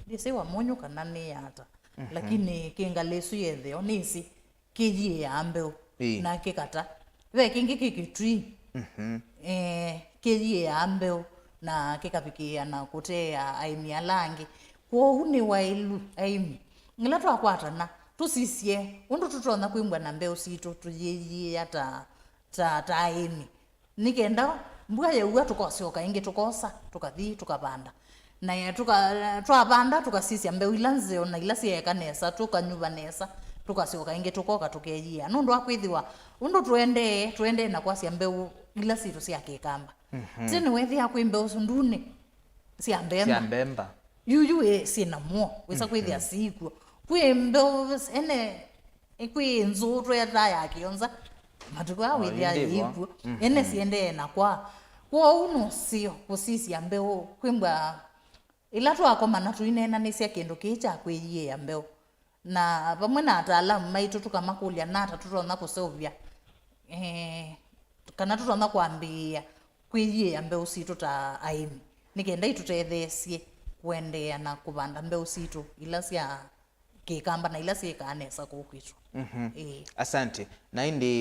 ndĩsĩ Wamunyu kana nĩ ata, lakini kĩ ngalĩ ĩsu yetheo, nĩsĩ kĩyĩaa mbeũ na kĩkata. Ve kĩngĩ kĩ Kitui, eh, kĩyĩaa mbeũ na kĩkavikĩĩa na kũteea aĩmi ala angĩ. Kwoou nĩ waĩlu aĩmi, ĩla twakwatana, tũsisye ũndũ tũtonya kwĩmbwa na mbeũ sitũ tũyĩyĩĩa ta, ta, ta aĩmi. Nĩ kenda mbua yaua, tũkasyoka ĩngĩ, tũkosa, tũkathi, tũkavanda. Na ya- tũka- twavanda, tũkasisya mbeũ ila nzeo na ila syeeka nesa, tũkanyuva nesa, tũkasyoka ĩngĩ, tũkoka, tũkeyĩĩa. Nũndũ wa kwĩthĩwa ũndũ tũendee, tũendee na kwasya mbeũ ila sitũ sya kĩkamba. Tene weethĩa kwĩ mbeũ ndune sya mbemba. Sya mbemba. Yuyu ĩ syĩ na muo, wĩsa kwĩthĩa siikuo. Kwĩ mbeũ ene, kwĩ nzũũ twetaa ya kĩonza, matukũ aa wĩthĩa yĩikuo. Ene siendee na kwa. Kwoou nũseo kũsisya mbeũ, kwĩmbwa ĩla twakomana tũineenanĩsya kĩndũ kĩĩ kya kwĩyĩĩa mbeũ. Na vamwe na ataalamu maitũ tũkamakũlya nata tũtonya kũseũvya, eh, kana tũtonya kwambĩĩa kwĩyĩĩa mbeũ sitũ ta aĩmi, nĩ kenda itũtetheesye kũendeea na kũvanda mbeũ sitũ ila sya kĩkamba na ila syĩkaa nesa kũu kwitũ. Ĩĩ. Asante. Na ĩndĩ,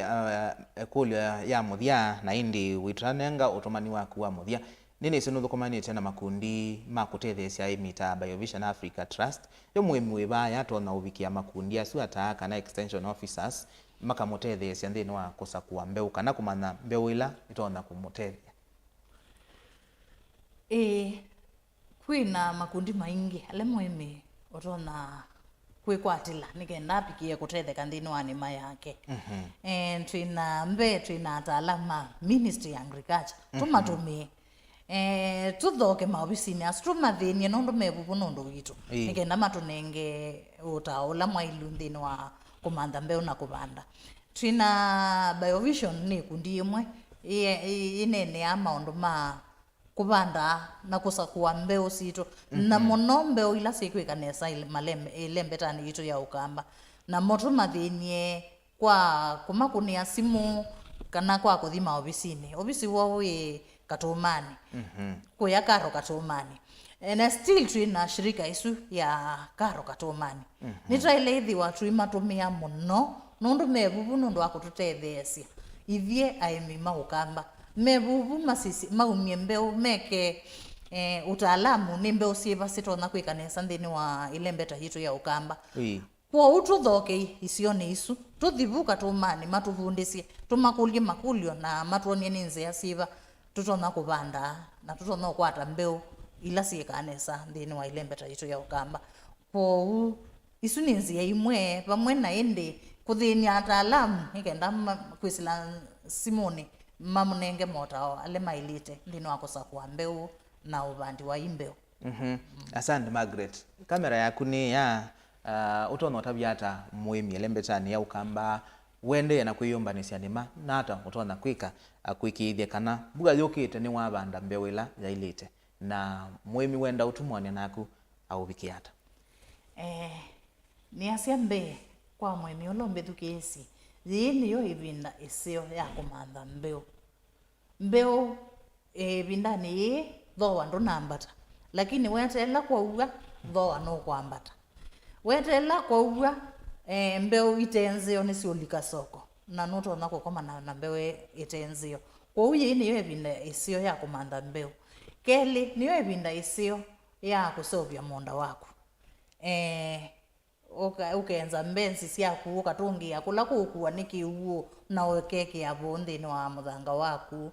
uh, ĩkũlyo ya mũthya, na ĩndĩ wĩtũnenga ũtũmani waku wa mũthya, nĩnĩsĩ nũthũkũmanĩte na makundi ma kũtetheesya aĩmi ta Biovision Africa Trust. Yo mũĩmi wĩ vaa atonya ũvikĩa makundi asu ata kana extension officers makamũtetheesya nthĩnĩ wa kũsakũa mbeũ kana kũmanya mbeũ ĩla ĩtonya kũmũtethya? Ĩĩ, kwĩ na makundi maingĩ ala mũĩmi ũtonya kwĩkwatĩla nĩ kenda avikĩe kũtetheka nthĩnĩ wa nĩma yake. Eh, twĩ na mbee, twĩ na ataalamu ma Ministry ya Agriculture. Tũmatũmĩe. Eh, tũthoke maovisinĩ asu, tũmathĩny'e nũndũ me vuvu nũndũ witũ. Ĩĩ. Nĩ kenda matũnenge ũtao ũla mwaĩlu nthĩnĩ wa kũmantha mbeũ na kũvanda. Twĩ na Biovision, nĩ ĩkundi yĩmwe yĩ- yĩ- yĩneeneaa maũndũ ma kũvanda na kũsakũa mbeũ sitũ, na mũno mbeũ ila syĩkwĩka nesa ile- malembe- ĩlembetanĩ yitũ ya Ũkamba. Namo tũmathĩny'e kwa kũmakũnĩa simũ kana kwa kũthi maovisinĩ. Ovisi woo wĩ Katũmanĩ, kũya Karo Katũmanĩ. Eh, na still twĩ na shirika ĩsu ya Karo Katũmanĩ. Nĩtwaĩle ĩthĩwa tũimatũmĩa mũno nũndũ me vuvu nũndũ wa kũtũtetheesya ithyĩ aĩmi ma Ũkamba. Me vuvu masisye- maumye mbeũ, meke, eh, ũtaalamu nĩ mbeũ syĩva sitonya kwĩka nesa nthĩnĩ wa ĩlembeta yitũ ya Ũkamba. Ĩĩ. Kwoou tũthokei isionĩ isu, tũthi vu Katũmanĩ matũvundĩsye, tũmakũlye makũlyo na matwony'e nĩ nzĩa syĩva tũtonya kũvanda na tũtonya ũkwata mbeũ ila syĩkaa nesa nthĩnĩ wa ĩlembeta yitũ ya Ũkamba. Kwoou, isu nĩ nzĩa imwe, vamwe na ĩndĩ kũthĩny'a ataalamu nĩ kenda ma- kwĩsĩla simũnĩ mamũnenge motao ala maĩlĩte nthĩnĩ wa kũsakũa mbeũ na ũvandi wa imbeũ. Mhm. Asante, Margaret. Kamera yaku nĩ ya, ah, ũtonya ũtavya ata mũĩmi elembetanĩ ya Ũkamba Ũendee na kwĩyũmbanĩsya nĩma nata ũtonya kwĩka, a, kũĩkĩĩthya kana mbua yũkĩte nĩwavanda mbeũ ĩla yaĩlĩte, na mũĩmi wenda ũtũmwany'a naku aũvikĩe ata? Eh, nĩasya mbee kwa mũĩmi ũla ũmbĩthukĩĩsye, yĩĩ nĩyo ĩvinda ĩseo ya kũmantha mbeũ. Mbeũ, eh, ĩvindanĩ yĩĩ thooa ndũnambata, lakini weteela kwaua, thooa nũkwambata. Weteela kwaua, eh, mbeũ ite nzeo nĩsiũlika soko, na nũtonya kũkomana na mbeũ ĩ-, ĩte nzeo. Kwoou yĩĩ nĩyo ĩvinda ĩseo ya kũmantha mbeũ. Kelĩ, nĩyo ĩvinda ĩseo ya kũseũvya mũũnda waku. Eh, Ũka-, ũkenza mbenzi syaku, ũkatũngĩĩa kũla kũũkuwa nĩ kĩw'ũ, na ũkekĩa vũũ nthĩnĩ wa mũthanga waku,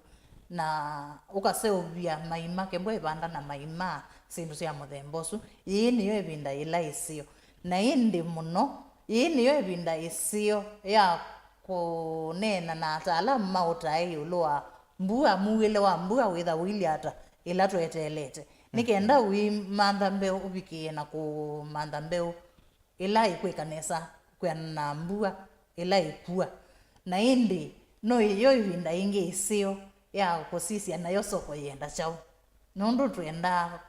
na ũkaseũvya maima, kembwa ĩvanda na maima, syĩndũ sya mũthemba ũsu. Yĩĩ nĩyo ĩvinda yĩla ĩseo. Na ĩndĩ mũno, yĩĩ nĩyo ĩvinda ĩseo ya kũneena na ataalamu ma ũtae ĩũlũ wa mbua, muĩle wa mbua wĩtha ũilye ata ĩla tweteelete, nĩ kenda ũimantha mbeũ ũvikĩe na kũmantha mbeũ ĩla ĩkwĩka nesa kwĩanana na mbua ĩla ĩkua. Na ĩndĩ no ĩyo ĩvinda ĩngĩ ĩseo ya kũsisya nayo soko yĩenda kyaũ, nũndũ twendaa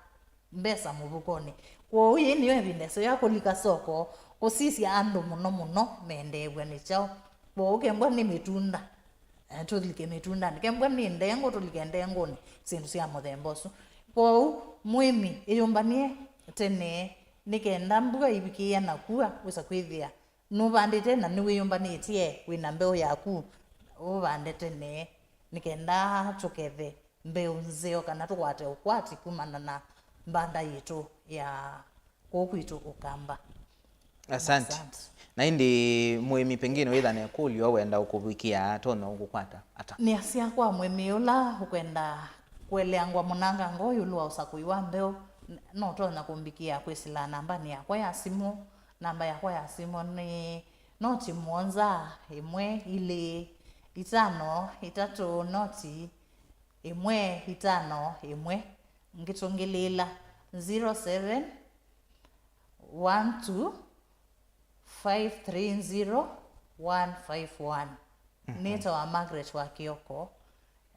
mbesa mũvukonĩ. Kwoou yĩĩ nĩyo ĩvinda ĩseo ya kũlika soko, kũsisya andũ mũno mũno mendeew'a nĩ kyaũ. Kwoou kembwa nĩ mĩtunda, eh, tũlike mĩtundanĩ. Kembwa nĩ ndengũ, tũlike ndengũnĩ, syĩndũ sya mũthemba ũsu. Kwoou, mũĩmi, ĩyũmbanĩe tene, nĩ kenda mbua ivikĩĩa na kua, wĩsa kwĩthĩa nũvandĩte na nĩwĩyũmbanĩtye wĩ na mbeũ yaku, ũvande tene, nĩ kenda tũkethe mbeũ nzeo, kana tũkwate ũkwati kumana na mbanda yitũ ya kũũ kwitũ Ũkamba. Asante. Asante. Na ĩndĩ mũĩmi pengine wĩtha na ĩkũlyo wenda ũkũvikĩa, tonya ũkũkwata ata? Nĩasya kwa mũĩmi ũla ũkwenda kũeleangwa mũnangangwa ĩũlũ wa ũsakũi wa mbeũ, n-, no ũtonya kũmbikĩa kwĩsĩla nambanĩ yakwa ya simũ. Namba yakwa ya simũ nĩ noti mũonza ĩmwe ilĩ itano itatũ noti ĩmwe itano ĩmwe. Ngĩtũngĩlĩĩla, zero seven one two five three zero one five one. Mhm. Nĩtawa Margaret wa Kioko.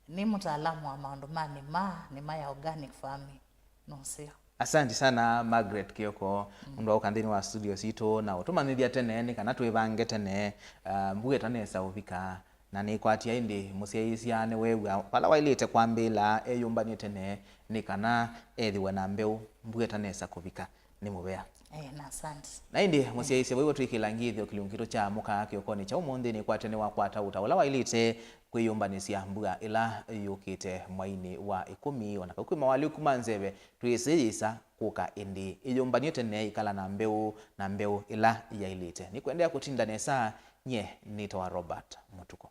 Nĩ mũtaalamu wa maũndũ ma nĩma, nĩma ya organic farming. Nũseo. Asante sana Margaret Kioko, mm, nũndũ wa ũka nthĩnĩ wa studio sitũ na ũtũmanyĩthya tene nĩ kana twĩvange tene, ah, mbua ĩtanesa ũvika. Na nĩkwatia ĩndĩ mũsyaĩĩsya nĩweew'a vala waĩlĩte kwambĩĩla eyũmbany'e tene nĩ kana ethĩwe na mbeũ mbua ĩtanesa kũvika. Nĩ mũvea. Eh, na asante. Na ĩndĩ, eh, mũsyaĩĩsya, vaivo twĩkĩla ngĩthyo kĩlungu kitũ kya mũka kĩokonĩ kya ũmũnthĩ, nĩkwatya nĩwakwata ũtao ũla waĩlĩte kwĩyũmbanĩsya mbua ĩla yũkĩte mweinĩ wa ĩkũmi, o na kau kwĩ mawalĩku ma nzeve, twĩsĩ yĩsa kũka ĩndĩ. Ĩyũmbanĩe tene, ĩkala na mbeũ, na mbeũ ĩla yaĩlĩte. Nĩkũendeea kũtinda nesa, nyie nĩtawa Robert Mũtuko.